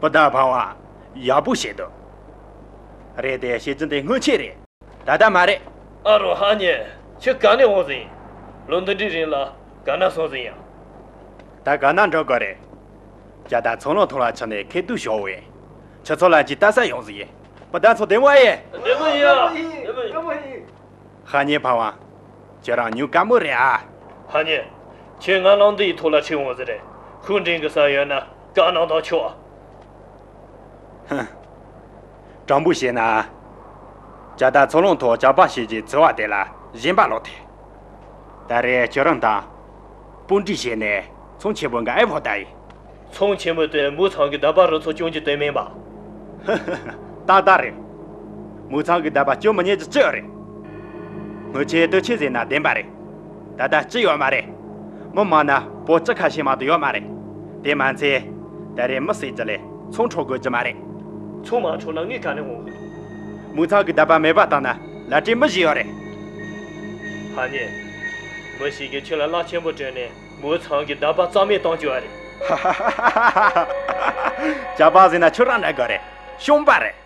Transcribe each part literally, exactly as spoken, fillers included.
སྤུན་ཟླ་འཕང་བ། ཡག་པོ་བྱས་འདུག་རེད་དེ། བྱས་རྗེས་འདི་སྔོན་ཆད་རེད། ད་ལྟ་མ་རེད། ཨ་རོ། ཧ་ཉེ། ཁྱོད་ག་ནས་འོང་ཟིན། ལོ་འདི་འདྲའི་རིང་ལ་ག་ན་སོང་ཟིན་ཡང་། ད་ག་ན་འགྲོ་དགོས་རེད། ཇ་རྟ་ཚོང་ལམ་ཐོག་ལ་ཆགས་ནས་ཁེ་ཏུ་ཞོག་བས། ཁྱོད་ཚོ་ལ་ཅིག་ལྟ་ས་ཡོང་ཟིན་ཡིན། སྤུན་ཟླ་ཚོ་བདེ་མོ་ཨེ་ཡིན། བདེ་མོ་ཡིན་ཡ། བདེ་མོ་ཡིན། ཧ་ཉེ་འཕང་བ། ཁྱོད་རང་ཉུང་དཀའ་མོ་རེད་ཨ། ཧ་ཉེ། ཁྱོད་ང་ལམ་འདི་ཡི་ཐོག་ལ་ཁྲིད་འོང་ཟེར་རེད། ཁོང་འདྲེན་གི་ས་ཡོད་ན་བཀའ་གནང་དང་ཆོག་ཧུམ། དྲང་པོ་བཤད་ན། ཇ་རྟ་ཚོང་ལམ་ཐོག་ཇག་པ་བྱེད་ཀྱི་ཚོ་བ་དེ་ལ་ཞེན་པ་ལོག་ཐལ། ད་རེས་ཁྱོད་རང་དང་། དཔུང་སྒྲིག་བྱས་ནས་ཚོང་ཆེན་པོ་འགའ་ཨེ་ཕོག་ད་ཡིན། ཚོང་ཆེན་མོ་དེ་མུ་ཚང་གི་རྟ་པ་རུ་ཚོ་སྐྱོང་རྒྱུ་དོན་མིན་པ། ཧ་ཧ་ཧ། ཏག་ཏག་རེད། མུ་ཚང་གི་རྟ་པ་སྐྱོང་མི་ཉན་རྒྱུ་ཅི་ཡོད་རེད། སྔོན་ཆད་སྟོབས་ཆེ་ཟེར་ན་བདེན་པ་རེད། ད་ལྟ་ཅི་ཡོད་མ་རེད། མི་མང་ན་པོ་ཅི་ཁ་ཤས་མ་གཏོགས་ཡོད་མ་རེད། དེ་མ་ཚད། ད་རེས་མི་བསད་རྒྱུ་ལས་ཚོང་འཕྲོག་དགོས་རྒྱུ་མ་རེད། ཚོང་མ་འཕྲོག་ན་ངས་ག་ནས་འོང་གི། མུ་ཚང་གི་རྟ་པ་མེད་པ་བཏང་ན་ལ་སྤྲད་མི་ཞིག་ཡོད་རེད། ཧ་ཉེ། མི་ཞིག་གིས་ཁྱོད་ལ་གླ་ཆེན་པོ་སྤྲད་ནས་མུ་ཚང་གི་རྟ་པ་རྩ་མེད་གཏོང་རྒྱུ་བ་རེད། ཇག་པ་ཟེར་ན་ཁྱོད་རང་འདྲ་དགོས་རེད། གཤོམ་པ་རེད།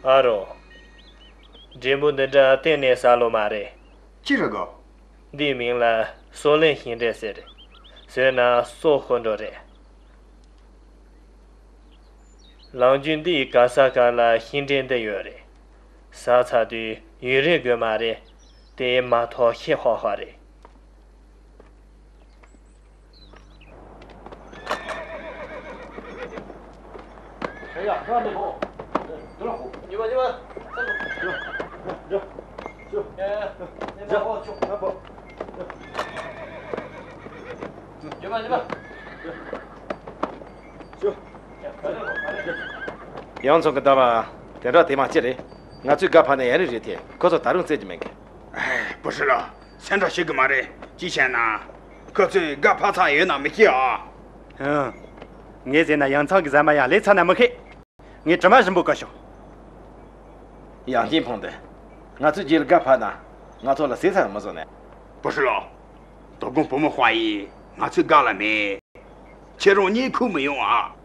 ཨ་རོ། འབྲས་བུ་འདི་འདྲ་གཏན་ནས་ཟ་ལོ་མ་རེད། ཅི་རེད་གོ། འདིའི་མིང་ལ་སོ་ལན་ཤིང་འབྲས་ཟེར། ཟོས་ན་སྲོག་ཤོར་འགྲོ་རེད། ལམ་རྒྱུད་འདིའི་ག་ས་ག་ལ་ཤིང་འབྲས་འདི་ཡོད་རེད། ཟ་ཚར་དུས་ཡུན་རིང་དགོས་མ་རེད། དེ་མ་ཐོག་ཤི་ཧོ་ཧོ་རེད། ཡང་ཚང་གི་ཟླ་བ། དེ་འདྲ་དེ་མ་ཅི་རེད། ང་ཚོས་སྒར་ཕབ་ནས་ཡར་རེ་རེད་དེ། ཁོ་ཚོ་ད་རུང་བཙལ་གྱི་མེད་གི། ཨེ། བུ་ཧྲི་ལོ། སེམས་ཁྲལ་བྱེད་གི་མ་རེད། ཅི་བྱས་ན། ཁོ་ཚོས་སྒར་ཕབ་ཚར་ཡོད་ན་མི་ཤེས་ཨ། ཧུམ། ངས་ཟེར་ན་ཡང་ཚང་གི་ཟ་མ་ཡང་ལས་ཚར་ན་མི་ཤེས། ངས་དྲི་མ་ཞིམ་པོ་བསྐོལ་ཤོག། ཡང་ཅིན་ཕང་དེ། ང་ཚོའི་རྗེས་ལ་སྒར་ཕབ་ན། ང་ཚོ་ལ་ཟས་ཚང་མི་བཟོ་ནས། བུ་ཧྲི་ལོ། དོ་དགོང་བུ་མོ་དཔའ་ཡིས་ང་ཚོའི་སྒར་ལ་མེད། ཁྱེད་རང་གཉིད་ཁུག་མི་ཡོང་ཨ།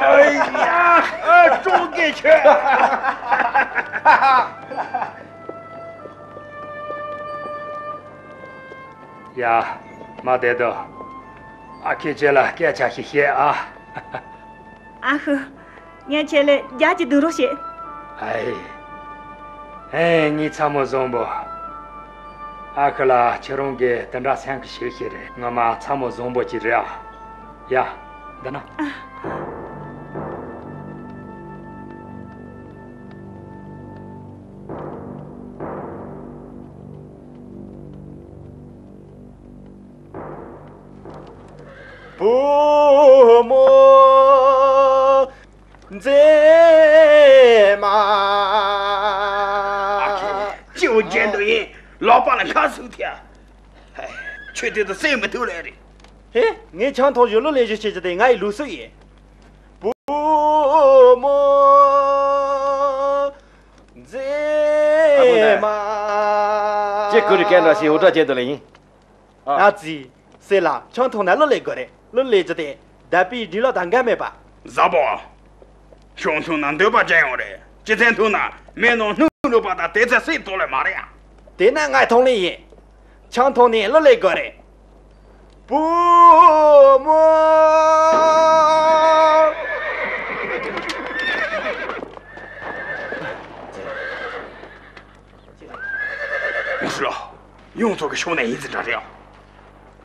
ཨོ་ཡ། ཨ། ཀྲོང་ཀེ་ཁྱོད། ཡ། མ་བསྡད་དོ། ཨ་ཁུས་ཁྱེད་ལ་སྐད་ཆ་ཞིག་བཤད་ཨ། ཨ་ཁུ། ངས་ཁྱེད་ལ་རྒྱགས་ཅིག་བསྡུ་རོགས་བྱེད། ཨའི། ཨེ། ངའི་ཚ་མོ་བཟང་པོ། ཨ་ཁུ་ལ་ཁྱེད་རང་གིས་དེ་འདྲ་སེམས་ཁུར་བྱེད་ཀྱི་རེད། ངོ་མ་ཚ་མོ་བཟང་པོ་ཅིག་རེད་ཨ། ཡ། འདི་ན། ཨ། བུ་མོ་མཛེས་མ། ཨ་ཁུ། ཅི་བོ་བརྗེད་འདུག་ཡིན། ལག་པ་ལ་ཁ་ཟུག་ཐལ། ཧེ། ཁྱོད་དེ་ད་སེམས་མི་ཐུབ་ལེ་རེད། ཧེ། ངས་ཆང་འཐུང་བཞིན་གླུ་ལེན་བཞིན་བྱེད་ཀྱི་དེ་ང་ཡི་ལུགས་སྲོལ་ཡིན། བུ་མོ་མཛེས་མ། ཅེ་ཀུ་རི་ཀན་ར་ཤི་འུར་སྒྲ་བྱེད་དུ་ལེ་ཡིན། ཨ་ཙི། སྲས་ལགས། ཆང་འཐུང་ན་གླུ་ལེན་དགོས་རེད། གླུ་ལེན་རྒྱུ་དེ་དད་པའི་སྒྲིག་ལོག་དང་འགལ་མེད་པ། གཟབ་པོ། ཆང་འཐུང་ན་འདོད་པ་ཅན་ཡོང་རེད། ཅི་ཚན་འཐུང་ན་མེ་ནང་སྣུམ་བླུགས་པ་དང་དེ་ཚན་སྲིད་ཐོག་ལས་མ་རེད་ཨ། དེ་ན་ང་མཐོང་ལེ་ཡིན། ཆང་འཐུང་ནས་གླུ་ལེན་དགོས་རེད། བུ་མོ། ཨུ་ཧྲི་ལོ། ཡོངས་ཚོ་གི་ཕྱོགས་ནས་ཡིན་ཟིན་འདྲ་རེད།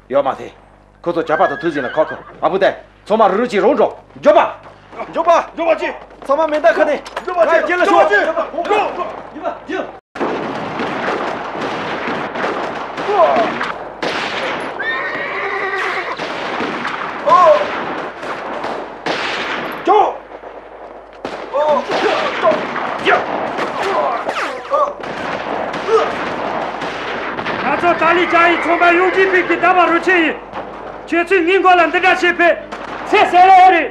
ཡོད་མ་རེད། ཁོ་ཚོ་ཇག་པ་དང་ཐུག་ཟིན་ན་ཁག་ཁོ། ཨ་བུ་ཏེ། ཚང་མ་རུ་རུ་གྱིས་རོགས་འགྲོ། མགྱོགས་པ། མགྱོགས་པ། མགྱོགས་པ་གྱིས། ཚང་མ་མེ་མདའ་ཁུར་ནས། མགྱོགས་པ་གྱིས། ང་རྒྱལ་ལ་ཤོག། མགྱོགས་པ་གྱིས། མགྱོགས། མགྱོགས། ཏཱ་ལི་ཅང་ཡི་ཚོང་པ་ཡོང་རྒྱུའི་དཔེ་གི་ཟླ་བ་རུ་ཆེན་ཡིན། ཁྱོད་ཚོས་ངའི་མགོ་ལ་འདི་འདྲ་བྱེད་ཕེ་ཚེ་ཟད་ལེ་ཡ་རེད།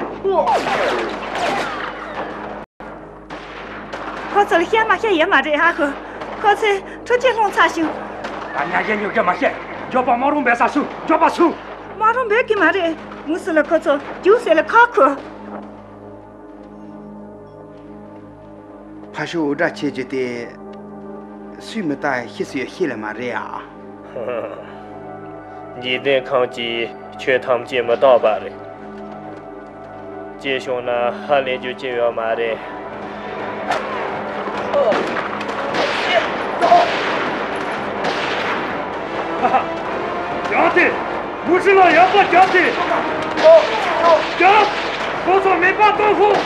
ཁོ་ཚོ་ལ་བཤད་མ་བཤད་ཡོད་མ་རེད་ཧ་གོ། ཁོ་ཚོས་འཕྲུལ་ཆས་སློང་ཚར་བྱུང་། ད་ཉ་གཞན་ཉོ་རྒྱུ་མ་བཤད། མགྱོགས་པ་དམག་རོགས་འབོད་ས་སོང་། མགྱོགས་པ་སོང་། དམག་རོགས་འབོད་གི་མ་རེད། མུ་སི་ལ་ཁོ་ཚོ་རྒྱུགས་ཟེར་ལ་ཁ་ཁུ། ཕ་ཤོ་འུར་སྒྲ་ཆེ་རྒྱུ་དེ་སུས་མི་ལྟ་ཤེས་སུ་ཡོད་ཤེས་ལེ་མ་རེད་ཨ། འཇིག་རྟེན་ཁམས་ཀྱིས་ཁྱོད་ཐམས་ཅད་མི་རྟག་པ་རེད། ཅེས་བྱུང་ན་ཧ་ལས་རྒྱུ་ཅི་ཡོད་མ་རེད། ཧ་ཧ། རྒྱག་དེ། མུ་ཧྲི་ལ་ཡག་པ་རྒྱག་དེ། རྒྱག་ཁོ་ཚོ་མེད་པ་གཏོང་ཤོག་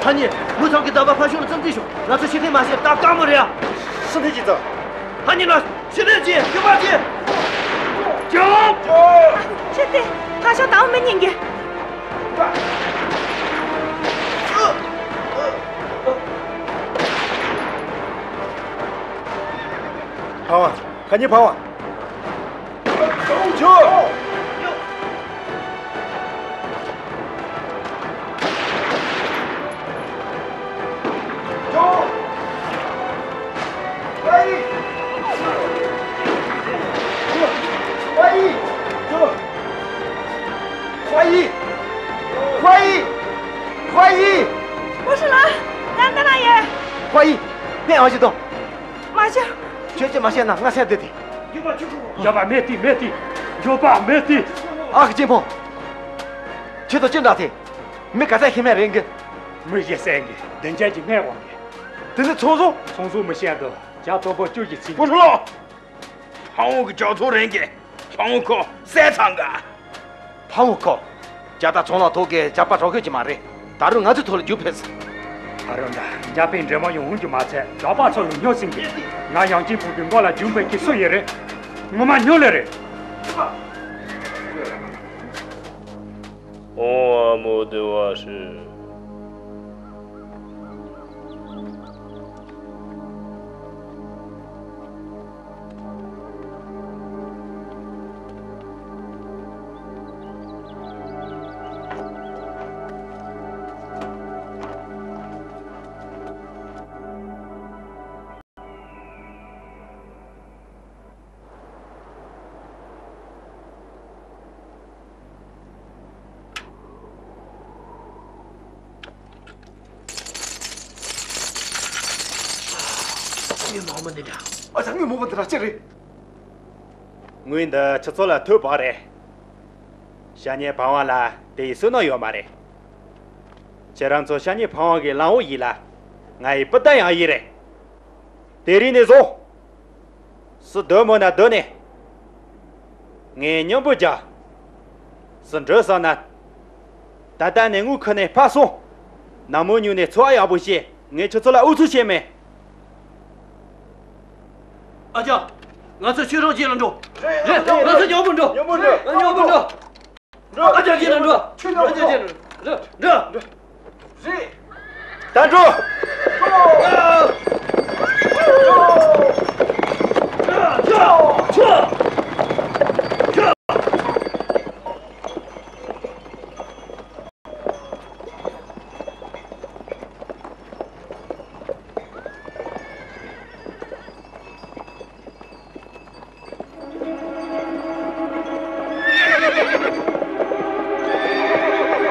ཧ་ནི་མུ་ཚང་གི་ཟླ་བ་ཕ་ཤུལ་ཙམ་ཙི་ཤོག་ང་ཚོ་ཕྱི་ཐེངས་མ་ཤེས་ད་དཀའ་མོ་རེད་ཨ། ཕྱི་ཐེངས་ཀྱི་ཙམ། ཧ་ནི་ལ། ཕྱི་ནས་ཅི། རྒྱུ་མ་ཅི། ཅོ། ཅོ། ཕྱི་དེ། ཕ་ཤོ་དང་མི་ཉན་གི། ཕ་བ། ཁ་ཉེ་ཕ་བ། ཅོ།我是狼，难得狼爷。花姨，你要激动。马修， ཁྱོད་ཀྱིས་མ་བཤད་ན་ང་སེམས་བདེ་སྟེ། ཡོད་པ་མེད་དེ། མེད་དེ། ཡོད་པ་མེད་དེ། ཨ་ཁུ་གཅེན་པོ། ཁྱོད་དང་ཅི་འདྲ་དེ། མི་ག་ཚད་ཤི་མེད་རེད་གི། མི་ཞིག་བསད་གི། བདུན་བརྒྱ་གི་མེད་དབང་གི། དེ་ནི་ཚོང་ཟོག་ཚོང་ཟོག་མི་བཤད་དོ། ཇ་དོ་པོ་བཅུ་གི་ཚིག་པོ་ཧྲུ་ལོ། ཕ་བོང་གི་ཇག་ཚོང་རེད་གི། ཕ་བོང་ཁོ་བསད་ཚང་ག་ཕ་བོང་ཁོ། ཇ་ད་ཚོང་ལ་ཐོག་གི་ཇག་པ་གྲོགས་ཤོད་ཀྱི་མ་རེད། ད་རུང་ང་ཚོའི་ཐོག་ལ་རྒྱུག་ཕེབས། ད་རུང་ད་འཇག་པའི་འདྲེ་མོ་ཡང་འོང་རྒྱུ་མ་ཚད་ཇག་པ་ཚོ་ཡང་སྨྱོ་ཟིན་གི། ང་ཡང་ཅིན་ཕུང་གི་མགོ་ལ་རྒྱུག་ཕེབས་ཀྱི་སུ་ཡིན་རེད། ངོ་མ་སྨྱོ་ལེ་རེད། ཨོཾ་ཨ་མོ་དུ་བ་ཧྲི། ངའི་མ་འོངས་པ་འདི་འདྲ། ཨ་ཙི། ངའི་མ་འོངས་པ་འདི་འདྲ་ཅི་རེད། ངའི་འདི་ཁྱེད་ཚོ་ལ་ཐོབ་པ་རེད། ཤ་ཉེ་བང་བ་ལ་དེ་ཡི་བསོད་ནམས་ཡོད་མ་རེད། ཁྱེད་རང་ཚོ་ཤ་ཉེ་བང་བ་གི་གླང་བོ་ཡིན་ལ། ང་ཡི་སྤུན་ཟླ་ཡང་ཡིན་རེད། དེ་རིང་ནས་བཟུང་། སུ་སྡོད་མོ་ན་སྡོད་ནས། ངའི་སྙིང་པོ་རྒྱ། སུ་འགྲོ་བསམ་ན། ད་ལྟ་ནས་ངུ་ཁུ་ནས་ཕར་སོང་། ནམ་མོ་ཉུང་ནས་འཚོ་བ་ཡག་པོ་བྱས། ངས་ཁྱོད་ཚོ་ལ་ཨུ་ཚུགས་བྱས་མེད། ཨ་ཅག་ང་ཚོ་ཁྱོད་རང་རྗེས་ལ་འགྲོ། རེད། ང་ཚོ་མཉམ་པོ་འགྲོ། མཉམ་པོ་འགྲོ། མཉམ་པོ་འགྲོ། འགྲོ། ཨ་ཅག་རྗེས་ལ་འགྲོ། ཁྱོད་མཉམ་པོ་འགྲོ། ཨ་ཅག་རྗེས་ལ་འགྲོ། འགྲོ། རེད། ད་འགྲོ།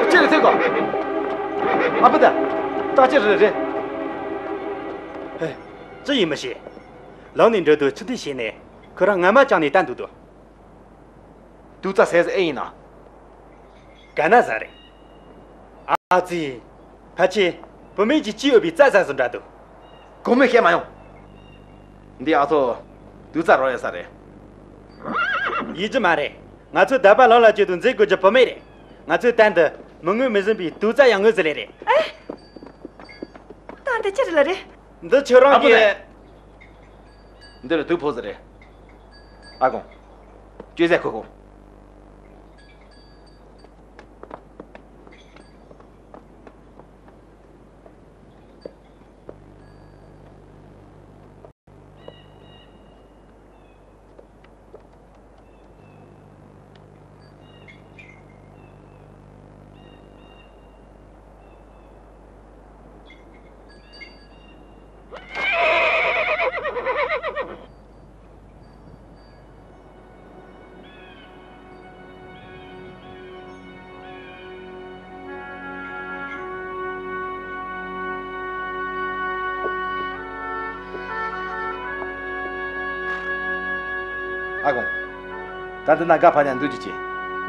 ཅི་རེད་ཚེ་གོ། ཨ་ཕ་ད། ད་ཅི་རེད་རེད། ཧེ། ཅི་ཡིན་མི་ཤེས། ལམ་ནས་འགྲོ་དུས་ཕྱི་འཐེན་བྱས་ནས་ཁོ་རང་རྔ་མ་བཅངས་ནས་བསྡད་འདུག་དོ། དུག་རྩྭ་ཟས་ཟ་ཨེ་ཡིན་ན། ག་ན་ཟ་རེད། ཨ་ཙི། ཕལ་ཆེར་བུད་མེད་ཀྱིས་སྐྱེས་ཡོད་པའི་རྩྭ་ཟ་ཟིན་འདྲ་འདུག་གོང་མས་བཤད་མ་ཡོང་། འདི་ཨ་ཚོ་དུག་རྩྭ་རོ་ཡོད་ས་རེད། ཡིན་རྒྱུ་མ་རེད། ང་ཚོ་རྟ་པ་ལམ་ལ་སྐྱོད་དུས་འཛེམ་དགོས་རྒྱུ་བུད་མེད་རེད། ང་ཚོའི་ལྟ་འདི་མི་ངོས་མི་ཟིན་པའི་དུག་རྩྭ་ཡང་ངོས་ཟིན་ལེ་རེད། ཨེ། ད་འདི་ཅི་རེད་ལ་རེད། འདི་ཁྱོད་རང་ཨ་ཕོ་གིས། ལགས། འདི་ལ་དུག་ཕོག་ཟེར་རེད། ཨ་ཁུ། བཅོས་ཟས་ཁུར་ཁུར། ཡ་གོང་། ད་འདི་ན་སྒར་ཕབ་ནས་འདུག་རྒྱུ་བྱེད།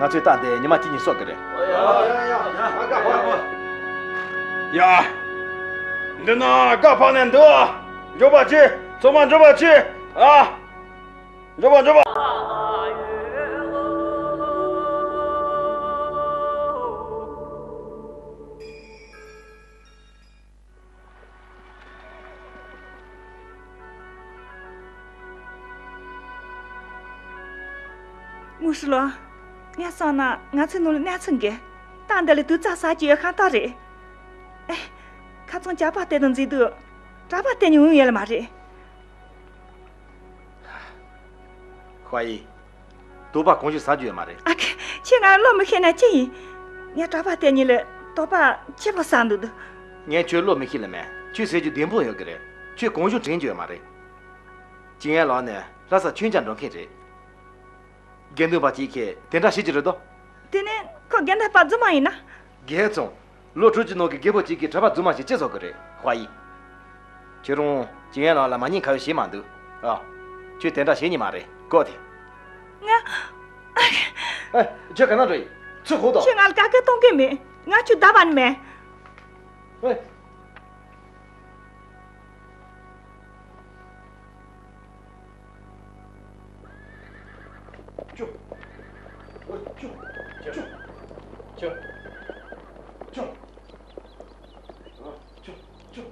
ང་ཚོས་རྟ་འདི་ཉི་མ་གཅིག་གཉིས་གསོ་གི་རེད། ཡ། འདི་ན་སྒར་ཕབ་ནས་འདུག་མགྱོགས་པ་བྱེད། ཚང་མ་མགྱོགས་པ་བྱེད། ཨ། མགྱོགས་པ་མགྱོགས་པ། མུ་ཧྲི་ལོ། ངས་བསམ་ན་ང་ཚོའི་ནང་ལ་གནས་ཚུལ་འགའ། རྟ་འདི་ལ་དུག་རྩྭ་ཟ་རྒྱུ་ཡོད་ཤ་སྟག་རེད། ཨེ། ཁ་རྩང་ཇག་པ་དེ་དང་འཛིང་དུས། གྲྭ་པ་དེ་གཉིས་འོང་ཡོད་ལ་མ་རེད། ཧྭ་ཡི། དོགས་པ་གང་བྱུང་ཟ་རྒྱུ་ཡོད་མ་རེད། ཨ་ཁུ། ཁྱེད་ང་བློ་མི་ཤེས་ན་ཅི་ཡིན། ངས་གྲྭ་པ་དེ་གཉིས་ལ་དོགས་པ་ཆེ་པོ་ཟ་འདུག་འདུག་ངས་ཁྱོད་བློ་མི་ཤེས་ལ་མེད། ཁྱོད་ཟེར་རྒྱུ་བདེན་དཔང་ཡོད་ཀྱི་རེད། ཁྱོད་གང་བྱུང་དྲན་རྒྱུ་ཡོད་མ་རེད། ཅི་ཡན་ལགས་ནི་ལྷ་ས་ཆོས་རྒྱལ་འགྲོ་མཁན་རེད། དགེ་འདུན་པ་གཅིག་གིས་དེ་འདྲ་བྱེད་ཀྱི་རེད་དོ། དེ་ནས་ཁོ་དགེ་འདུན་པ་རྫུན་མ་ཡིན་ན། རྒན་ཚང་། ལོ་དྲུག་ཅུ་ནང་གི་རྒད་པོ་གཅིག་གིས་གྲྭ་པ་རྫུན་མ་ཞིག་ཅི་བཟོ་གི་རེད། ཧྭ་ཡི། ཁྱེད་རང་ཅི་ཡན་ལགས་ལ་མ་ཉེས་ཁ་གཡོགས་བྱས་མ་འདུག་ཨ། ཁྱོད་དེ་འདྲ་བྱེད་ཉན་མ་རེད་གོ་དེ། ང་། ཨེ། ཁྱོད་ག་ན་འགྲོ་ཡི། ཚུར་ཤོག་དང་། ཁྱོད་ང་ལ་དགའ་སྐྱིད་གཏོང་གི་མེད། ང་ཁྱོད་བདའ་བ་ནི་མེད། ཨེ། ཅུ། ཅུ། ཅུ། ཅུ། ཅུ། ཅུ།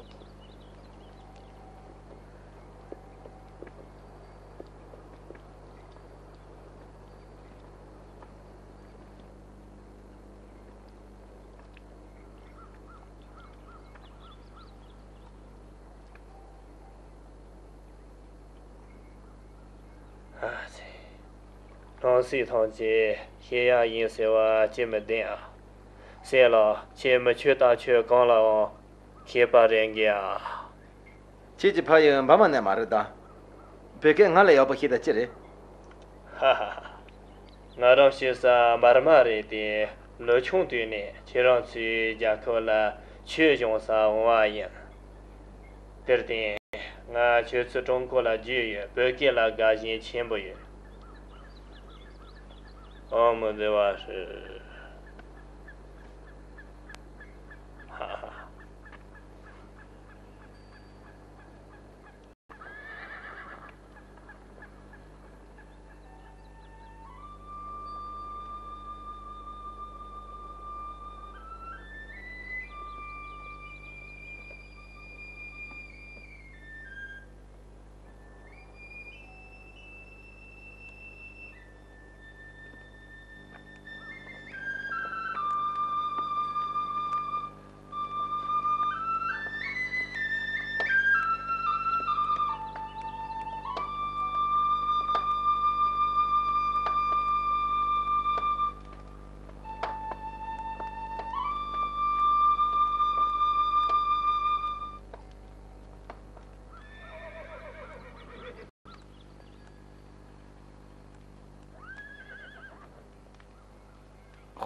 ཨ་ཙི། སྣང་སྲིད་ཐམས་ཅད་ཤེས་ཡག་ཡིན་ཟེར་བ་ཅི་མི་བདེན་ཨ། སྲས་ལགས། ཁྱེད་མི་ཆོས་ལྟ་ཆོས་གང་ལའང་མཁས་པ་རེད་འགི་ཨ། ཁྱེད་ཀྱི་ཕ་ཡུལ་འབར་མ་ནས་མ་རེད་ད། བོད་སྐད་ང་ལས་ཡག་པོ་ཤེས་ད་ཅི་རེད། ཧ་ཧ་ཧ། ང་རང་སྐྱེས་ས་འབར་མ་རེད་དེ། ལོ་ཆུང་དུས་ནས་ཁྱེད་རང་ཚོའི་རྒྱལ་ཁབ་ལ་ཆོས་སྦྱོང་ས་འོང་བ་ཡིན། དེར་བརྟེན། ང་ཁྱོད་ཚོའི་ཀྲུང་གོ་ལ་རྒྱུས་ཡོད། བོད་སྐད་ལ་དགའ་ཞེན་ཆེན་པོ་ཡོད། ཨོཾ་བདེ་བ་ཧྲི། ཧ་ཧ།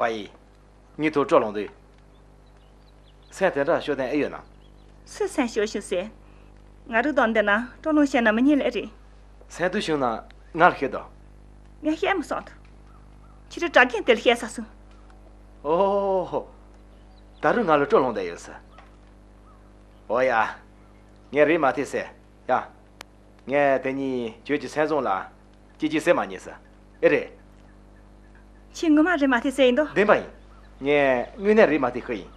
ཧྭ་ཡི། ངའི་ཐུགས་སྤྲོ་ལངས་དུས། སེམས་དེ་འདྲ་ཤོར་དོན་ཨེ་ཡོད་ན། སུས་སེམས་ཤོར་ཤོག་ཟེར། ང་རང་དང་འདི་ན་སྤྲོ་ལངས་བྱས་ན་མི་ཉན་ལེ་རེད། སེམས་སྡུག་བྱུང་ན་ང་ལ་བཤད་དང་། ངས་བཤད་མི་སོང་། ཁྱེད་རང་གྲྭ་རྒན་དེ་ལ་བཤད་ས་སོང་། ཨོ། ད་རུང་ང་ལ་སྤྲོ་ལངས་བསྡད་ཡོད་ས། ཨོ་ཡ། ངས་རེད་མ་ཐེ་ཟེར། ཡ། ངས་དེ་གཉིས་ཁྱོད་ཀྱི་སེམས་བཟང་ལ་ཅི་ཅི་ཟེར་མ་ཉན་ས། ཨེ་རེད། ཁྱེད་ངོ་མ་རེད་མ་ཐེ་ཟེར་ཡིན་དོ། བདེན་པ་ཡིན། ངས་དངོས་གནས་རེད་མ་ཐེ་ཤི་ཡིན།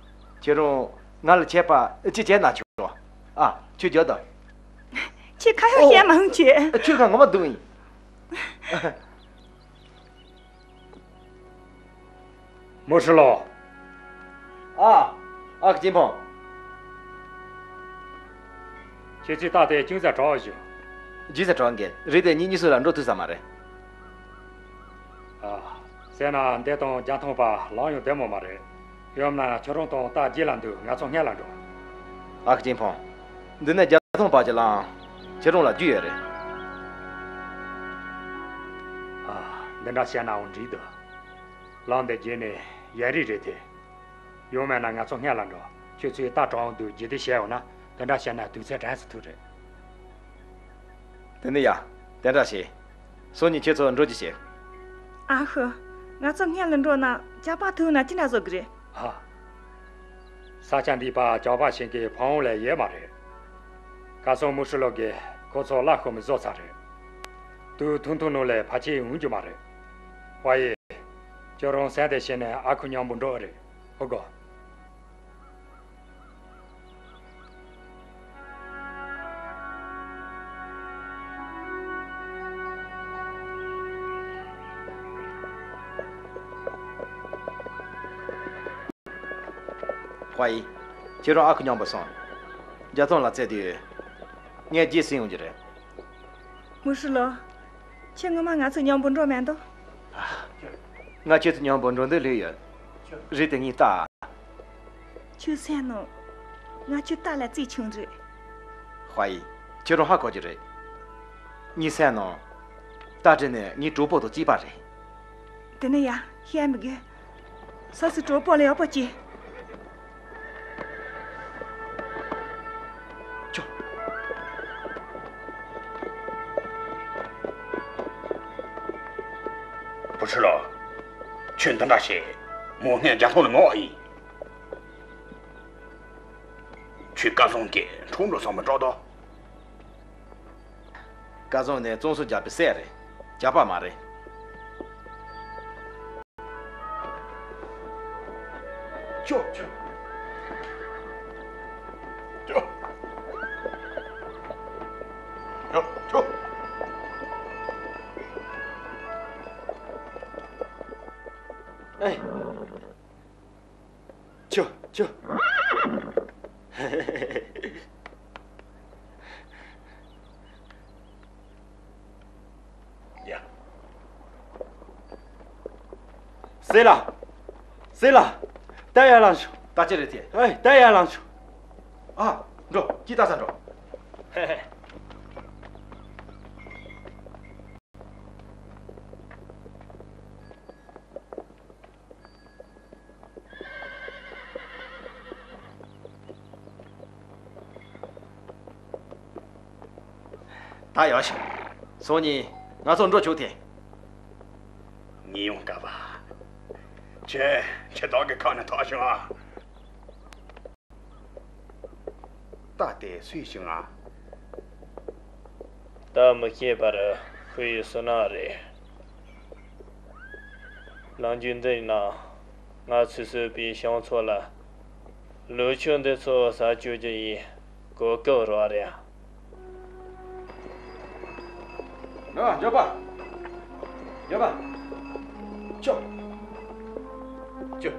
ཁྱེད་རང་ང་ལ་ཆད་པ་ཅི་བྱས་ན་ཆོག་ཨ། ཁྱོད་རྒྱག་དང་། ཁྱེད་ཁ་ཡོག་བཤད་མ་འོང་ཁྱོད། ཁྱོད་ཁ་ངོ་མ་སྡུག་ཡིན། མུ་ཧྲི་ལོ། ཨ། ཨ་ཁུ་ཅིན་ཕང་། ཁྱེད་ཚོས་རྟ་དེ་ཅུང་ཟད་དྲག་བཞག་རྗེས་སུ་དྲག་འགལ་རེད་དེ་གཉིས་གཉིས་སུ་ལ་འགྲོ་ཐུབ་ས་མ་རེད། ཨ། ཟེར་ན་འདི་དང་རྒྱལ་ཐང་པ་ལངས་ཡོང་བདེ་མོ་མ་རེད། ཡོང་ན་ཁྱོད་རང་དང་རྟ་རྗེས་ལ་འདུག་ང་ཚོ་སྔོན་ལ་འགྲོ། ཨ་ཁུ་ཅིན་ཕང་། འདི་ནས་རྒྱལ་ཐང་པ་ཅིག་ལངས། ཁྱེད་རང་ལ་རྒྱུས་ཡོད་རེད། ཨ། འདི་འདྲ་བཤད་ནའང་འགྲིག་འདུག་ལམ་འདི་བརྒྱུད་ནས་ཡར་རི་རེད་དེ། ཡང་མིན་ན་ང་ཚོ་སྔོན་ལ་འགྲོ། ཁྱོད་ཚོས་རྟ་དྲག་འདུག་རྗེས་དེད་བྱས་ཡོང་ན་དེ་འདྲ་བཤད་ན་དུས་ཚོད་གྲོན་སྲི་ཐུབ་རེད། དེ་ནི་ཡ། དེ་འདྲ་བྱེད། སང་ཉིན་ཁྱེད་ཚོ་འགྲོ་རྒྱུ་བྱེད། ཨ་ཧུ། ང་ཚོ་སྔོན་ལ་འགྲོ་ན་ཇག་པ་ཐུག་ན་ཅི་འདྲ་བཟོ་གི་རེད། ཨ། ས་ཆ་འདི་པ་ཇག་པ་ཞིག་གི་ཕུང་བོ་ལས་ཡོད་མ་རེད། ཁ་སང་མུ་ཧྲི་ལོ་གིས་ཁོ་ཚོ་གླ་ཤོར་མི་བཟོ་ཚར་རེད། དུས་ཐུང་ཐུང་ནང་ལ་ཕལ་ཆེར་འོང་རྒྱུ་མ་རེད། ཧྭ་ཡི། ཁྱོད་རང་སེམས་བདེ་བྱས་ནས་ཨ་ཁུ་མཉམ་པོ་འགྲོ་རེད། ཧོ་གོ། ཧྭ་ཡི། ཁྱེད་རང་ཨ་ཁུ་མཉམ་པོ་སོང་། རྒྱ་ཐོང་ལ་བཙལ་དུས། ངས་རྗེས་ཟིན་ཡོང་རྒྱུ་རེད། མུ་ཧྲི་ལོ། ཁྱེད་ངོ་མ་ང་ཚོ་མཉམ་པོ་འགྲོ་མི་འདོད། ང་ཁྱེད་ཚོ་མཉམ་པོ་འགྲོ་འདོད་ལོས་ཡོད། རེད་དེ་ངས་ལྟ། ཁྱོད་སེམས་ནང་། ང་ཁྱོད་རྟ་ལས་རྩིས་ཆུང་རེད། ཧྭ་ཡི། ཁྱེད་རང་ཧ་གོ་རྒྱུ་རེད། ངའི་སེམས་ནང་། རྟ་དེ་ནི་ངའི་གྲོགས་པོ་དང་གཅིག་པ་རེད། དེ་ནི་ཡ་བཤད་མི་དགོས། སོ་སོའི་གྲོགས་པོ་ལ་ཡག་པོ་བྱེད། ཅོ། བུ་ཕྲུག་ལགས། ཁྱོད་འདི་འདྲ་བྱས། མོ་སྔོན་རྒྱ་ཐོང་ལ་མངགས་ཡིན། ཁྱོད་སྐལ་བཟང་གིས་འཕྲོག་འགྲོ་བསམ་པ་སྐྲག་དོ། སྐལ་བཟང་ནི་བཙོན་སོ་རྒྱག་པའི་སྲས་རེད། ཇག་པ་མ་རེད། ཅོ། ཅོ། ཅོ། ཅོ། ཅོ། ཨེ། ཅོ། ཅོ། ཡ། སྲས་ལགས། སྲས་ལགས། ད་ཡར་ལངས་ཤོག་ད་ཅི་རེད་དེ། ཨེ། ད་ཡར་ལངས་ཤོག་ཨ། འགྲོ། ཅི་ལྟ་ས་འགྲོ། ཧེ་ཧེ། ད་ཡག་ཤག་སང་ཉིན་ང་ཚོ་འགྲོ་ཆོག་ཐལ། ངས་ཡོང་དཀའ་བ། ཁྱེད། ཁྱེད་བདག་གི་ཁ་ནས་ཐག་བྱུང་ཨ། རྟ་དེ་སུའི་ཞིག་ཨ། ད་མི་ཤེས་པར་ཁོ་ཡི་བསོད་ནམས་རེད། ལམ་རྒྱུད་འདི་ཡིན་ན། ང་ཚོས་གསོས་པའི་ཞང་ཚོ་ལ། ལུག་ཁྱུ་འདི་ཚོ་ཟ་བཅུག་རྒྱུ་ཡི་གོ་སྐབས་རག་རེད། ཨ། འགྱོད་པ། འགྱོད་པ། ཅོ། ཅོ།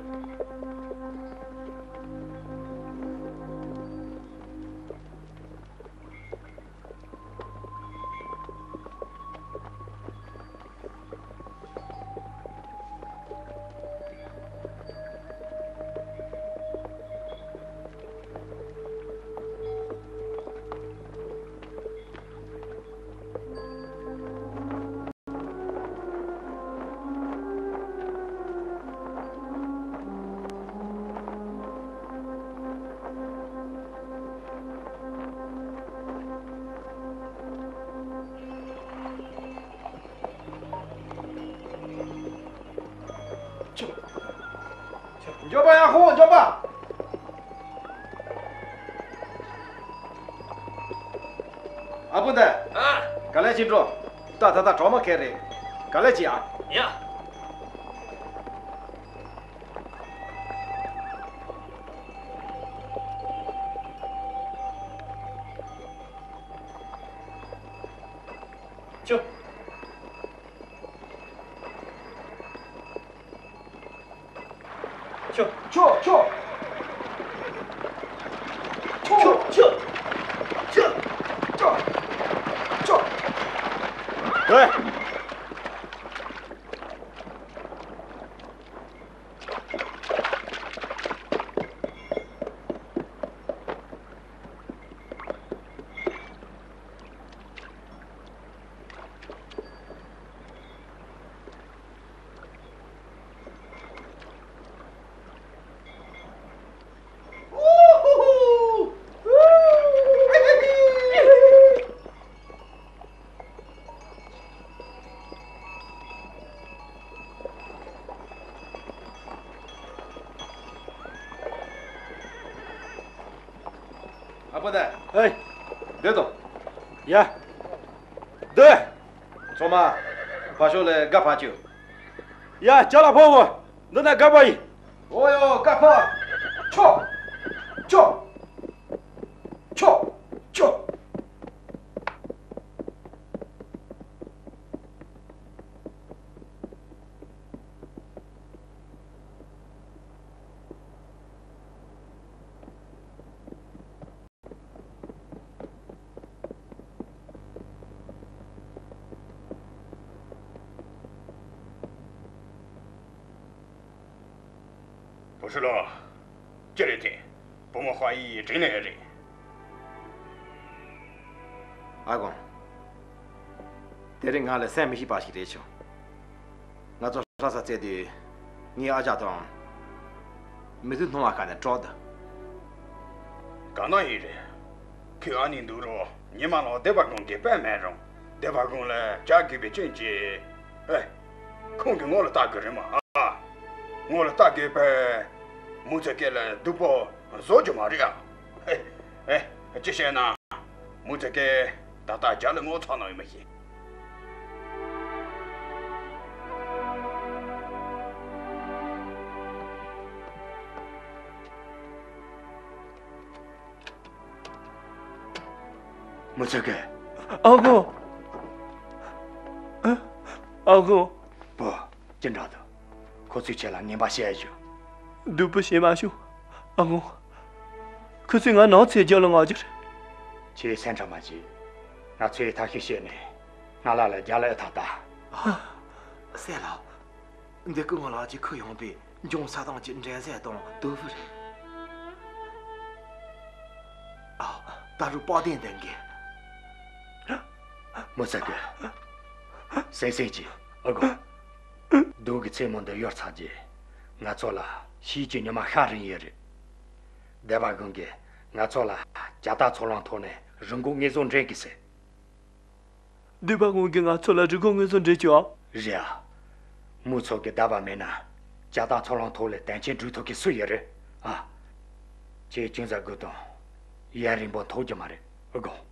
འགྱོད་པ། ཡ་ཧོ། འགྱོད་པ། ཨ་བུ་འདི། ཨ། ག་ལེ་ཅིག་འགྲོ། ད་ད་ད་གྲོག་མ་ཁེལ་རེད། ག་ལེ་ཅིག་ཨ། ཡ། ཅོ། ཅོ། ཅོ། ཅོ། ཅོ། ཅོ། ཅོ། ཅོ། ཅོ། ཅོ། ཨེ། ཡ། སྡོད། ཚང་མ་ཕར་ཕྱོགས་ལ་སྒར་ཕབ་བཅུག་ཡ། ཅ་ལག་ཕབ་འོ། འདི་ན་སྒར་པ་ཡིན། འོ་ཡོ། སྒར་ཕབ། ཆོ། ཆོ། ཆོ། ཆོ། བུ་ཧྲི་ལོ། ཅི་རེད་དེ། བུ་མོ་ཧྭ་ཡིས་དྲན་ནས་རེད། ཨ་དགོན། དེ་རིང་ང་ལ་སེམས་མི་སྐྱིད་པ་ཞིག་རེད་བྱུང་། ང་ཚོ་ལྷ་ས་བཙལ་དུས། ངའི་ཨ་ཅག་དང་། མི་ཚེ་སྣང་བ་ཁ་ནས་དཀྲོག་འདུག་གང་ན་ཡིན་རེད། ཁོས་ཨ་ནེ་འདུག་རོགས་ཉི་མ་ལ་སྡེ་པ་ཁོང་གིས་དཔེ་མེད་རུང་སྡེ་པ་ཁོང་ལ་བྱ་དགོས་པའི་རྐྱེན་གྱིས། ཨེ། ཁོང་གིས་ངོ་ལ་ལྟ་དགོས་རེད་མ། ཨ། ངོ་ལ་ལྟ་དགོས་པས། མུ་ཚེ་སྐལ་ལ་སྡུག་པོ་བཟོ་རྒྱུ་མ་རེད་ཨ། ཨེ། ཨེ། ཅི་བྱས་ན། མུ་ཚེ་སྐལ་ད་ལྟ་རྒྱ་ལ་ངོ་ཚ་ན་ཡོད་མ་ཤེས། མུ་ཚེ་སྐལ། ཨ་ཁུ། ཨ། ཨ་ཁུ། བུ། ཅི་འདྲ་འདུག་ཁོ་ཚོས་ཁྱེད་ལ་ངན་པ་བྱས་ཡོད། སྡུག་པོ་བྱས་མ་བྱུང་། ཨ་ཁུ། ཁོ་ཚོས་ང་ནགས་ཚལ་རྒྱབ་ལ་མངགས་རྒྱུ་རེད། ཁྱེད་སེམས་ཁྲལ་མ་བྱེད། ང་ཚོས་ཐབས་ཤེས་བྱས་ནས་ང་ལ་ལ་རྒྱ་ལ་ཨེ་ཐག་ལྟ། ཨ། སྲས་ལགས། འདི་སྐུ་ངོ་ལགས་ཀྱིས་ཁུར་ཡོང་པའི་འབྱུང་ས་ཐང་གི་འདྲེན་ཟས་དང་དོ་ཕུ་རེད། ཨ། ད་རུང་པགས་གདན་འདེམས་དགོས། མུ་ཚེ་སྐལ། སེམས་སེམས་ཀྱིས། ཨ་དགོན། སྡུག་གི་མཚན་མོ་འདི་ཡོལ་ཚར་རྗེས། ང་ཚོ་ལ་ཤེད་ཀྱི་ཉི་མ་ཤར་རན་ཡོད་རེད། སྡེ་པ་ཁོང་གིས་ང་ཚོ་ལ་ཇ་རྟ་ཚོང་ལམ་ཐོག་ནས་རིན་གོང་ངེས་ཟུང་འདྲེན་གི་ཟེར། སྡེ་པ་ཁོང་གིས་ང་ཚོ་ལ་རིན་གོང་ངེས་ཟུང་འདྲེན་རྒྱུ་ཨ། རེད་ཨ། མུ་ཚོ་གི་བདག་པ་མེད་ན། ཇ་རྟ་ཚོང་ལམ་ཐོག་ལ་དོན་ཆེན་སྒྲུབ་ཐུབ་གི་སུ་ཡོད་རེད་ཨ། ཁྱེད་ཅུང་ཟད་སྒུག་དང་། ཡུན་རིང་པོ་འཐོར་རྒྱུ་མ་རེད། ཨ་དགོན།